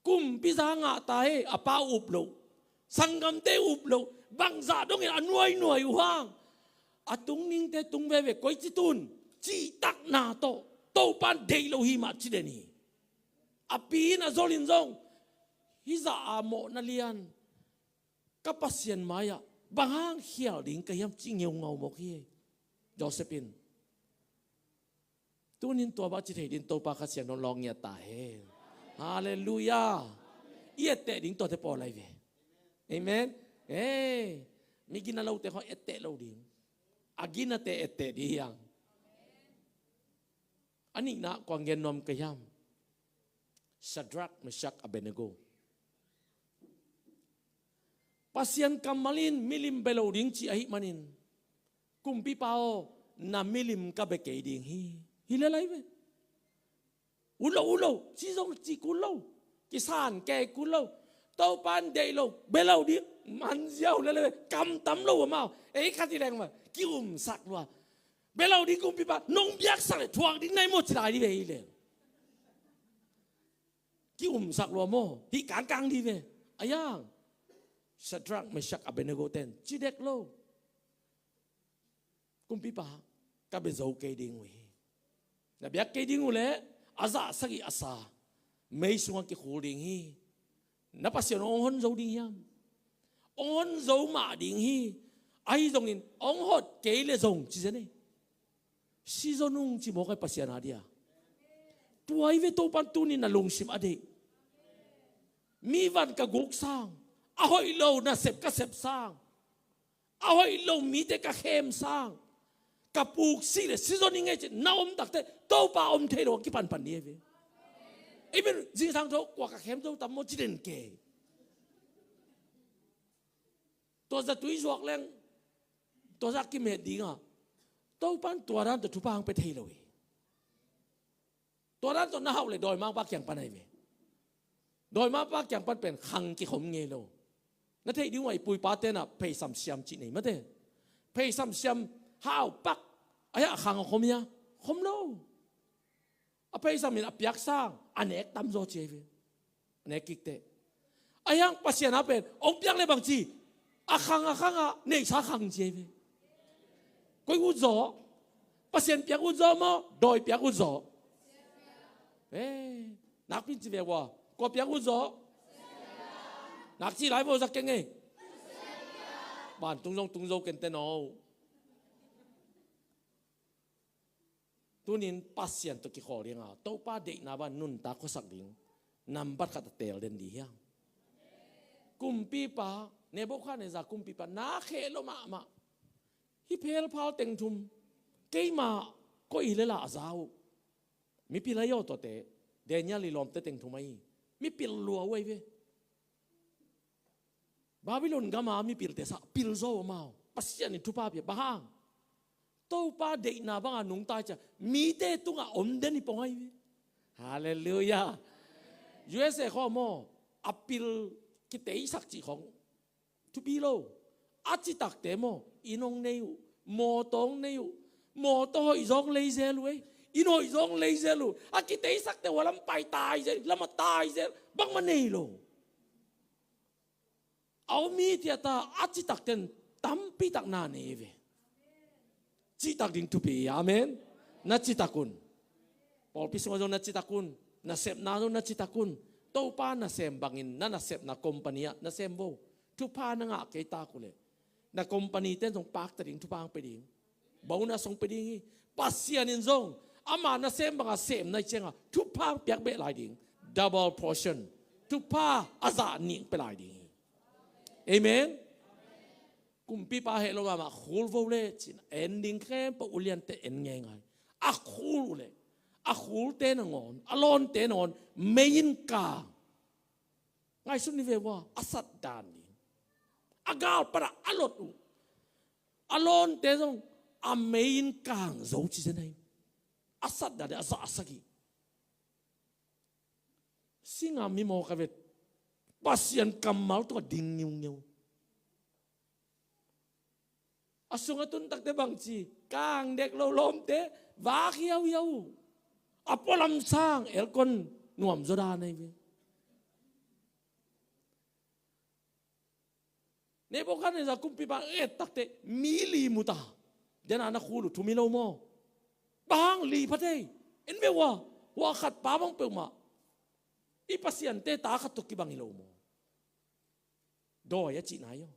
Kumpi za ngah ta hi, a pa up loh, sanggamte up loh, bangzah dongin a nuainuai uh hang. A tungningte tung veve, koici tun, cihtakna tawh Topa in deih lo hi mah ci den hi. A pi in a zol in zong, hih zah a mawhna lian, ka Pasian mai-ah bang hang khial ding ka hiam ci ngeungau mawk hi. Joseph in, tunin tua bang ci thei ding, Topa Kha Siangtho in lawng ngiat ta hen. Halleluiah. I etteh ding tuate pawl ahi ve. Amen. Ee, mi gina lote khawng etteh lo ding. A ginate etteh ding hi hang. A nihna kua gen nuam ka hiam? Shadrach, Meshach, Abednego. Pasian kammal in milim bia lo ding ci ahih manin, kumpipa aw, na milim ka bia kei ding hi. Hi lel ahi ve. Ut lo, ut lo, ci zong ci kul lo. Kisan kei kul lo. Topa in deih lo, bia lo ding. Man ziau lel ahi ve. Kam tam lo amau. Ei khat hi leng mah, ki-umsak lua. Bia lo ding kumpipa, nong biaksak leh thuak ding nai maw ci lai ding ve hi leng. Ki-umsak lua maw, hih kangkang ding ve. A yang, Shadrach, Meshach, Abednego ten ci dek lo. Kumpipa, ka bia zo kei ding uh hi. Na biak kei ding uh leh a zah sagih a sa mei sungah kikhul ding hi. Na Pasian hong hon zo ding hiam? Hong hon zo mah ding hi. Ahi zongin hong hot kei le zong ci zen ei. Si zo nung ci mawk ai Pasian a dia. Tua hi ve Topan tunin na lungsim a deih. Mi van ka guk sang, a hoih lo nasep ka sep sang, a hoih lo mite ka khem sang, ka puk sih le si zo ning ei ci na om takte Topa om thei lo a kipanpan ni ei ve. Ei ben zingsang tho kua ka khem zo tam maw ci den kei. Tua za tui zuak leng tua za kimet ding a, Topan tua dan tawh thupha hong pia thei lo hi. Tua dan tawh na hauh le dawimangpa kiang pan ahi ve. Dawimangpa kiang pan pen khang kikhom ngei lo. Na theih ding uh a i puipa tenah pheisam siam cih nei mate. Pheisam siam hau pak a hiah a khang a khom hia? Khom lo. A pheisam in a piak sang a nek tamzaw ci ahi ve. A nek kikte. A hiang Pasian a pen hong piak le bang ci? A khang a khang a neihsa khang ci ahi ve. Koi utzaw? Pasian piak utzaw maw dawi piak utzaw? Eh, nakpin ci ve ua. Kua piak utzaw? Nak ci lai vo zak keng ei. Ban tung zong tung zo kente no. Tunin Pasian tawh kikhawl ding a Topa deihna bang nuntak khuasak ding nambat khat a teel den di hiam? Kumpipa Nebukhadnezzar kumpipa na kheh lo mahmah. Hih phelphal teng thum keima koi hi le lah a za uh. Mipil ahi aw tuate. Daniel i lawmte teng thum ahi. Mipil lua uh ahi ve. Babylon gama mipilte sah pil zaw amau. Pasian in thupha pia bang hang? Topa deihna banga nungta i cia mite tungah om den i pong ahi ve. Halleluiah. U S A khawm aw a pil kiteisak cih khawng thupi lo. A citakte maw inn hong nei uh, mawtaw hong nei uh, mawtaw hoih zawng leizel uh ei. Inn hoih zawng leizel uh. A kiteisakte hua lam pai taizel, lam a taizel bangmah nei lo. A om hi tiata a citakten tampitak na nei ve. Citak ding thupi hi. Amen. Na citak un. Pawlpi sungah zong na citak un. Na sepna zong na citak un. Topa nasem bangin na nasepna company ah nasem vo. Thupha na ngah kei tak uh leh na company ten zong pakta ding thupha ang pe ding. Bonus hong pe ding hi. Pasian in zong ama nasem banga sem nai cianga thupha piak beh lai ding. Double portion. Thupha a zah nih pe lai ding hi. Amen. Kumpipa heh lo mahmah khul vo le cin en ding khempeuh uliante en ngeingai. A khul uh le a khulte nangawn a lawnte nangawn mei in kang. Ngaihsun ni ve ua a sat dan ding. A galpatah a lot uh a lawnte zong a mei in kang zo ci zen ahi. A sat dan ding a zah a sagih. Singa mimawk a vet Pasian kammal tungah ding ngiungeu. A sungah tuntakte bangci kang dek lo lawmte vak hiauhiau. A pualam sang elkon nuam zaw dan ahi ve. Nebuchadnezzar kumpipa et takte mi li muta dena na khul uh thumi lo maw? Bang li pha thei. En ve ua hua khat pa bang peuhmah i pasiante ta khat tawh kibang hi lo maw? Dawi a cihna hi aw.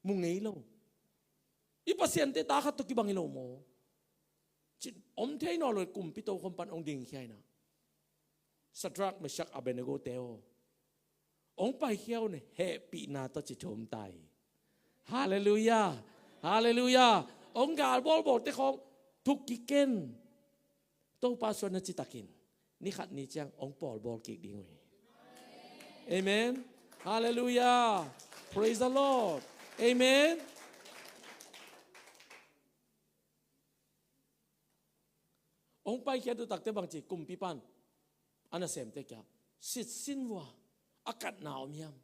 Mu ngei lo. I pasiante ta khat tawh kibang hi lo maw? Cin om thei naw lo kumpi tokhom pan ong dingkhia ina. Sadrak, Meshak, Abednego te aw. Ong paikhia un hehpihna tawh ci thum ta hi. Halleluiah. Halleluiah. Ong gal bawlbawl te khawng thuk kiken. Topa suan na citakin ni khat ni ciang ong pawlbawl kik ding uh hi. Amen. Halleluiah. Praise the Lord. Amen. Ong paikhia tu takte bangci kumpi pan a nasemte kia sitsin vua a katna om hiam?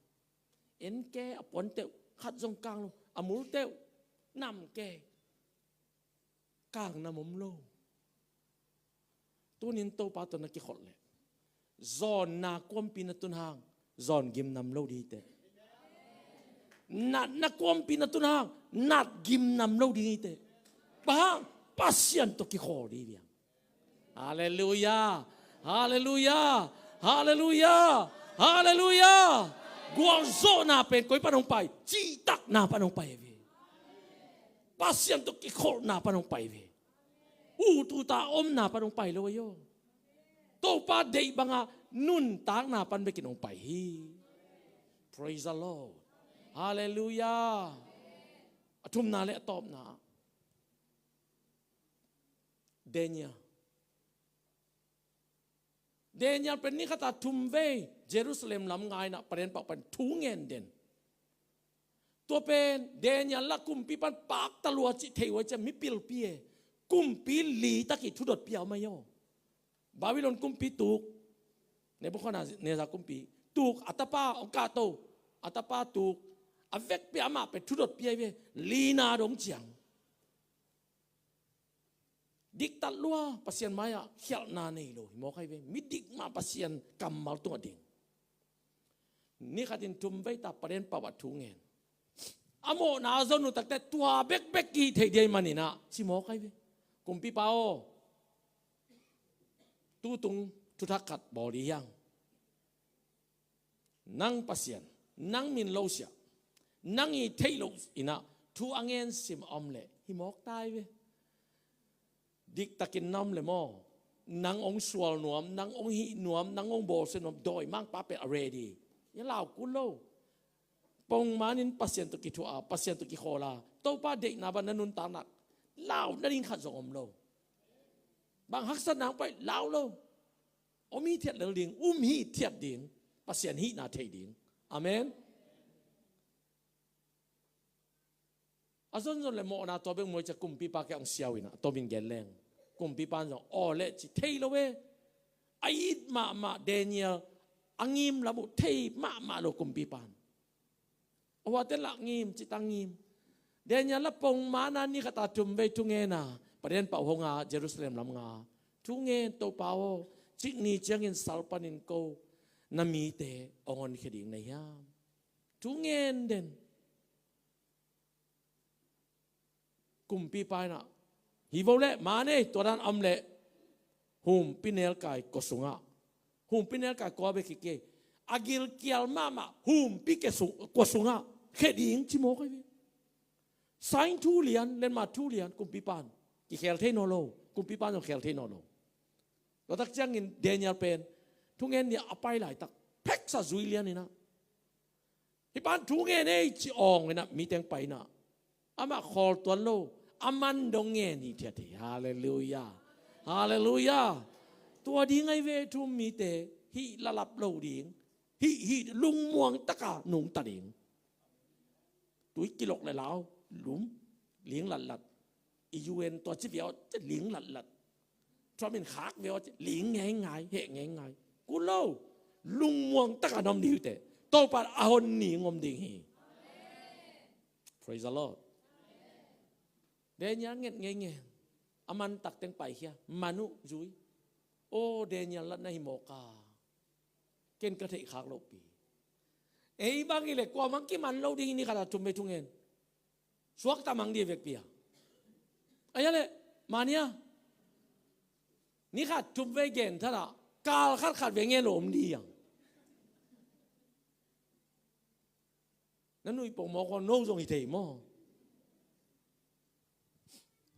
En ke a puan teuh khat zong kang lo a mul teuh nam ke. Kang nam om lo. Tunin Topa tawh na kikholh leh zawnna kuampi na tun hang zawn gim nam lo ding hi teh. Natna kuampi na tun hang nat gim nam lo ding hi teh. Bang hang? Pasian tawh kikhawl ding hi. Halleluiah. Halleluiah. Halleluiah. Halleluiah. Gualzawhna pen koi pan hong pai? Cihtakna pan hong pai ve. Pasian tawh kikholhna pan hong pai ve. Ut ut a omna pan hong pai lo ahi aw. Topa deih banga nuntakna pan bekin hong pai hi. Praise the Lord. Halleluiah. A thumna le a tawpna, Daniel. Daniel pen ni khat a thum vei Jerusalem lam nga in ah, Pasian pau pan thu ngen den. Tua pen Daniel lah kumpi pan pakta lua cih thei uh ahih ciang mipilpi e. Kumpi li tak i thudot pia om ahi aw. Babylon kumpi tuk, Nebuchadnezzar kumpi tuk, a tapa hong kahto, a tapa tuk, a vekpi a, amah pen thudot pia hi ve, lina dong ciang. Diktat lua, Pasian mai-ah khialhna nei lo hi mawk ahi ve. Midik mah Pasian kammal tungah ding. Ni khatin thum vei ta Pasian pau ah thu ngen. A mawhna a zon uh takteh tua bekbek kihih thei ding ahih manin ah ci mawk ahi ve. Kumpipa aw, tutung thuthak khat bawl dih hiang. Nang Pasian, nang min lo siah, nang i theih loh in ah thu a ngen sim a om leh hi mawk ta hi ve. Diktakin na om leh maw, nang hong sual nuam, nang hong hih nuam, nang hong bawlsia nuam, dawimangpa pen a ready. Hi a, lau kul lo. Pongmanin Pasian tawh kithuah a, Pasian tawh kikhawl a, Topa deihna bang na nuntak nak, lau nading khat zong om lo. Bang haksatna hong pai, lau lo. Om hithiat lel ding, um hithiat ding, Pasian hihna thei ding. Amen. A zonzon le mawhna tua bek muai cia kumpipa kiang hong siau in ah, a tomin gen leng, kumpipa in zong aw leh ci thei lo e. A it mahmah Daniel a ngim lam uh thei mahmah lo kumpipa in. A huate lah ngim, cita ngim. Daniel lah pongmana ni khat a thum vei thungen a, Pasian pau hong a, Jerusalem lam nga. Thungen, Topa aw, cikni ciangin sal panin ko na mite hong honkhia ding na hiam? Thungen den. Kumpipa in ah, hi vo leh, man ei, tua dan om leh, humpi nelkai kua sungah. Humpi nelkai kua bek hi kei. A gilkial mahmah humpi ke sung, kua sungah khia ding ci mawk ahi ve. Sign thu lian, letmat thu lian, kumpipa in kikhel thei nawn lo, kumpipa in zong khel thei nawn lo. Tua tak ciangin Daniel pen thungen ni a pai laitak pheksa zui lian in ah, hih pan thungen ei ci awng in ah, mi teng pai in ah, amah khawl tuan lo, a man dong ngen hithiat hi. Halleluiah. Halleluiah. Tua ding ahi ve, thu um mite, hih lalap lo ding, hih, hih lungmuang taka nungta ding. Tui kilok le lau, lum, ling latlat. I U N tua ci viau, ling latlat. Trump in khak viau, ling ngeingai, heh ngeingai. Kul lo, lungmuang taka na om ding uh teh, Topa a hon ni ngom ding hi. Praise the Lord. Daniel nget ngeingei. A man tak teng paikhia, man uh zui. Aw, Daniel lah na hi mawk a, ken ka theih khak lohpi. Ei bang hi leh kuamah kiman lo ding hi, ni khat a thum vei thungen. Suakta mang dih vekpi a. Ahi a leh, mania, ni khat thum vei gen thadah, kal khat khat vei ngen lo om dih hiang. Na nuih pongmawk aw, no zong hi thei maw.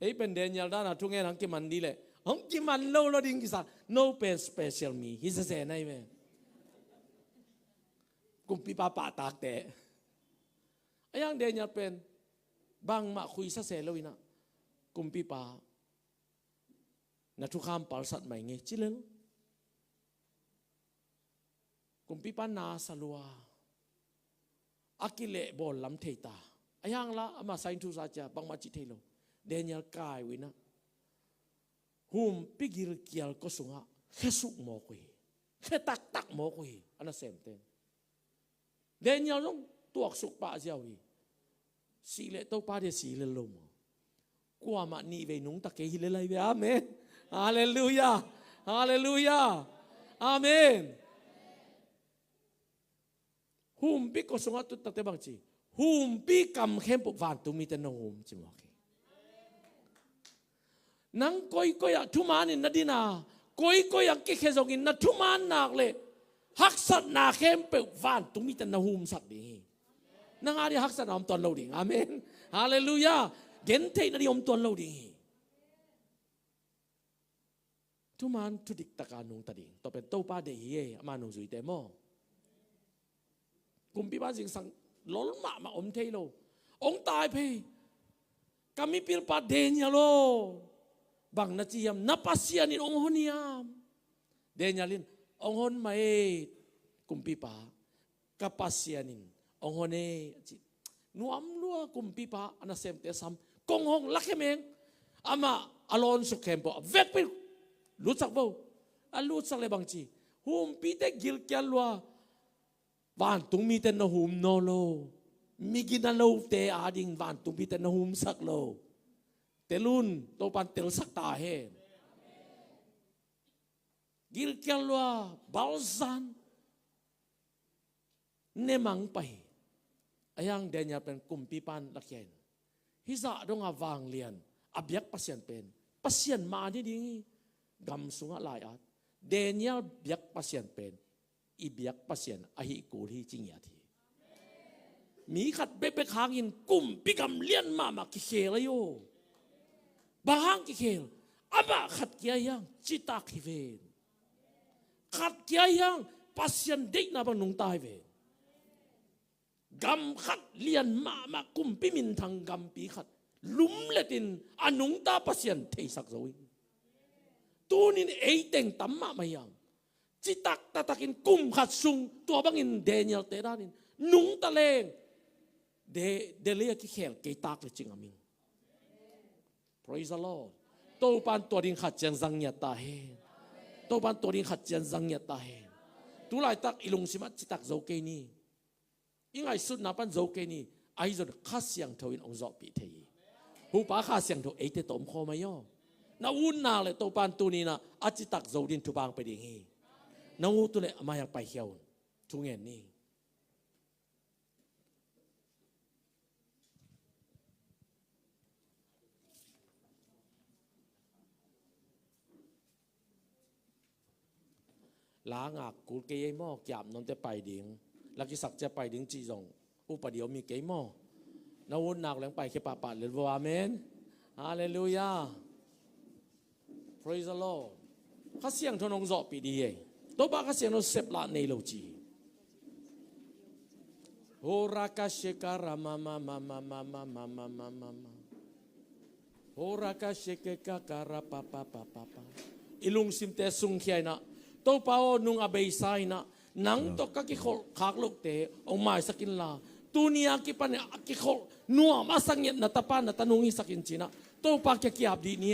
Ei pen Daniel dan a thungen hong kiman dih leh, hong kiman lo lo ding kisa, no pen special mi hi sese na hi ve. Kumpipa pahtakte. A hiang Daniel pen bangmah khuisa se lo in ah, kumpipa, na thukham palsat mai ngei ci lel. Kumpipa na sa lua, a kilehbawl lam thei ta. A hiang lah ama sign thu sa cia bangmah cih thei lo. Daniel kai uh in ah, humpi gilkial kua sungah khesuk mawk uh hi. Khe taktak mawk uh hi, a nasemte. Daniel zong tuaksuk pah ziau hi. Sih leh Topa dia si lel lo maw. Kuamah nih vei nungta kei hi lel ahi ve. Amen. Halleluiah. Halleluiah. Amen. Humpi kua sungah tut takte bang ci, humpi kam khempeuh vantung mite na hum ci mawk hi. Nang koikoi ah thumanin na din a, koikoi ah kikhia zongin na thuman nak leh haksatna khempeuh vantung mite na humsak ding hi. Nang a ding haksatna om tuan lo ding. Amen. Halleluiah. Gentheihna ding om tuan lo ding hi. Thuman thu diktaka nungta ding. Tua pen Topa deih hi e, ama nungzuite maw. Kumpipa zingsang lol mahmah om thei lo. Hong tai phei. Ka mipilpa Daniel aw. Bang na ci hiam, na Pasian in hong hon hiam? Daniel in, hong hon mah e, kumpipa. Ka Pasian in hong hon e, a ci. Nuam lua kumpipa, a nasemte sam. Kong hong lakhia meng. Amah a lawn suk khempeuh a vekpi lutsak vo. A lutsak leh bang ci. Humpite gilkial lua. Vantung mite na hum nawn lo. Migina lote a ding vantung mite na humsak lo. Tel un, Topan telsak ta hen. Gilkial lua, balzan. Ne mang pah hi. Ahi hang Daniel pen kumpipan lakhia in, hih zah donga vanglian a biak Pasian pen Pasian mah hi ding hi. Gam sungah lai-at Daniel biak Pasian pen i biak Pasian ahi kul hi ci ngiat hi. Mi khat bekbek hangin kumpi gam lian mahmah kikhel ahi aw. Bang hang kikhel? Amah khat kia hiang citak hi ven. Khat kia hiang Pasian deihna bang nungta hi ven. Gam khat lian mahmah kumpi minthang gampi khat lumletin a nungta Pasian theisak zo hi. Tunin eiteng tam mahmah hiang. Citak taktakin kum khat sung tua bangin Daniel te danin nungta leng. De, de lei a kikhel kei tak le cing a ming. Praise the Lord. Topan tua ding khat ciang zang ngiat ta hen. Topan tua ding khat ciang zang ngiat ta hen. Tulaitak i lungsimah citak zo kei ni. I ngaihsutna pan zo kei ni. Ahi zong Kha Siangtho in hong zawhpih thei hi. Hupa Kha Siangtho eite tawh om khawm ahi aw. Na utna le Topan tuninah a citak zo din thupha hong pia ding hi. Na ut uh leh amah hiang paikhia un. Thu ngen ni. La ngak kul kei ei maw, kiap nuamte pai ding, la kisak cia pai ding cih zong upadi om hi kei maw. Na ut nak leng paikhia pahpah lel vo, amen. Halleluiah. Praise the Lord. Kha Siangtho in hong zawhpih dih hi ei. Topa Kha Siangtho seplah nei lo ci hi. Hora ka sheka ra ma ma ma ma ma ma ma ma ma ma ma. Hora ka sheke ka ka ra pa pa pa pa pa. I lungsimte sungkhia inah, Topa aw, nung a beisa inah nang tawh ka kikholh khak lohte hong maisak inla, tuni a kipan a kikholh nuam a sangiat na tapa na tanung hisak in cinah Topa kia kiap dih ni.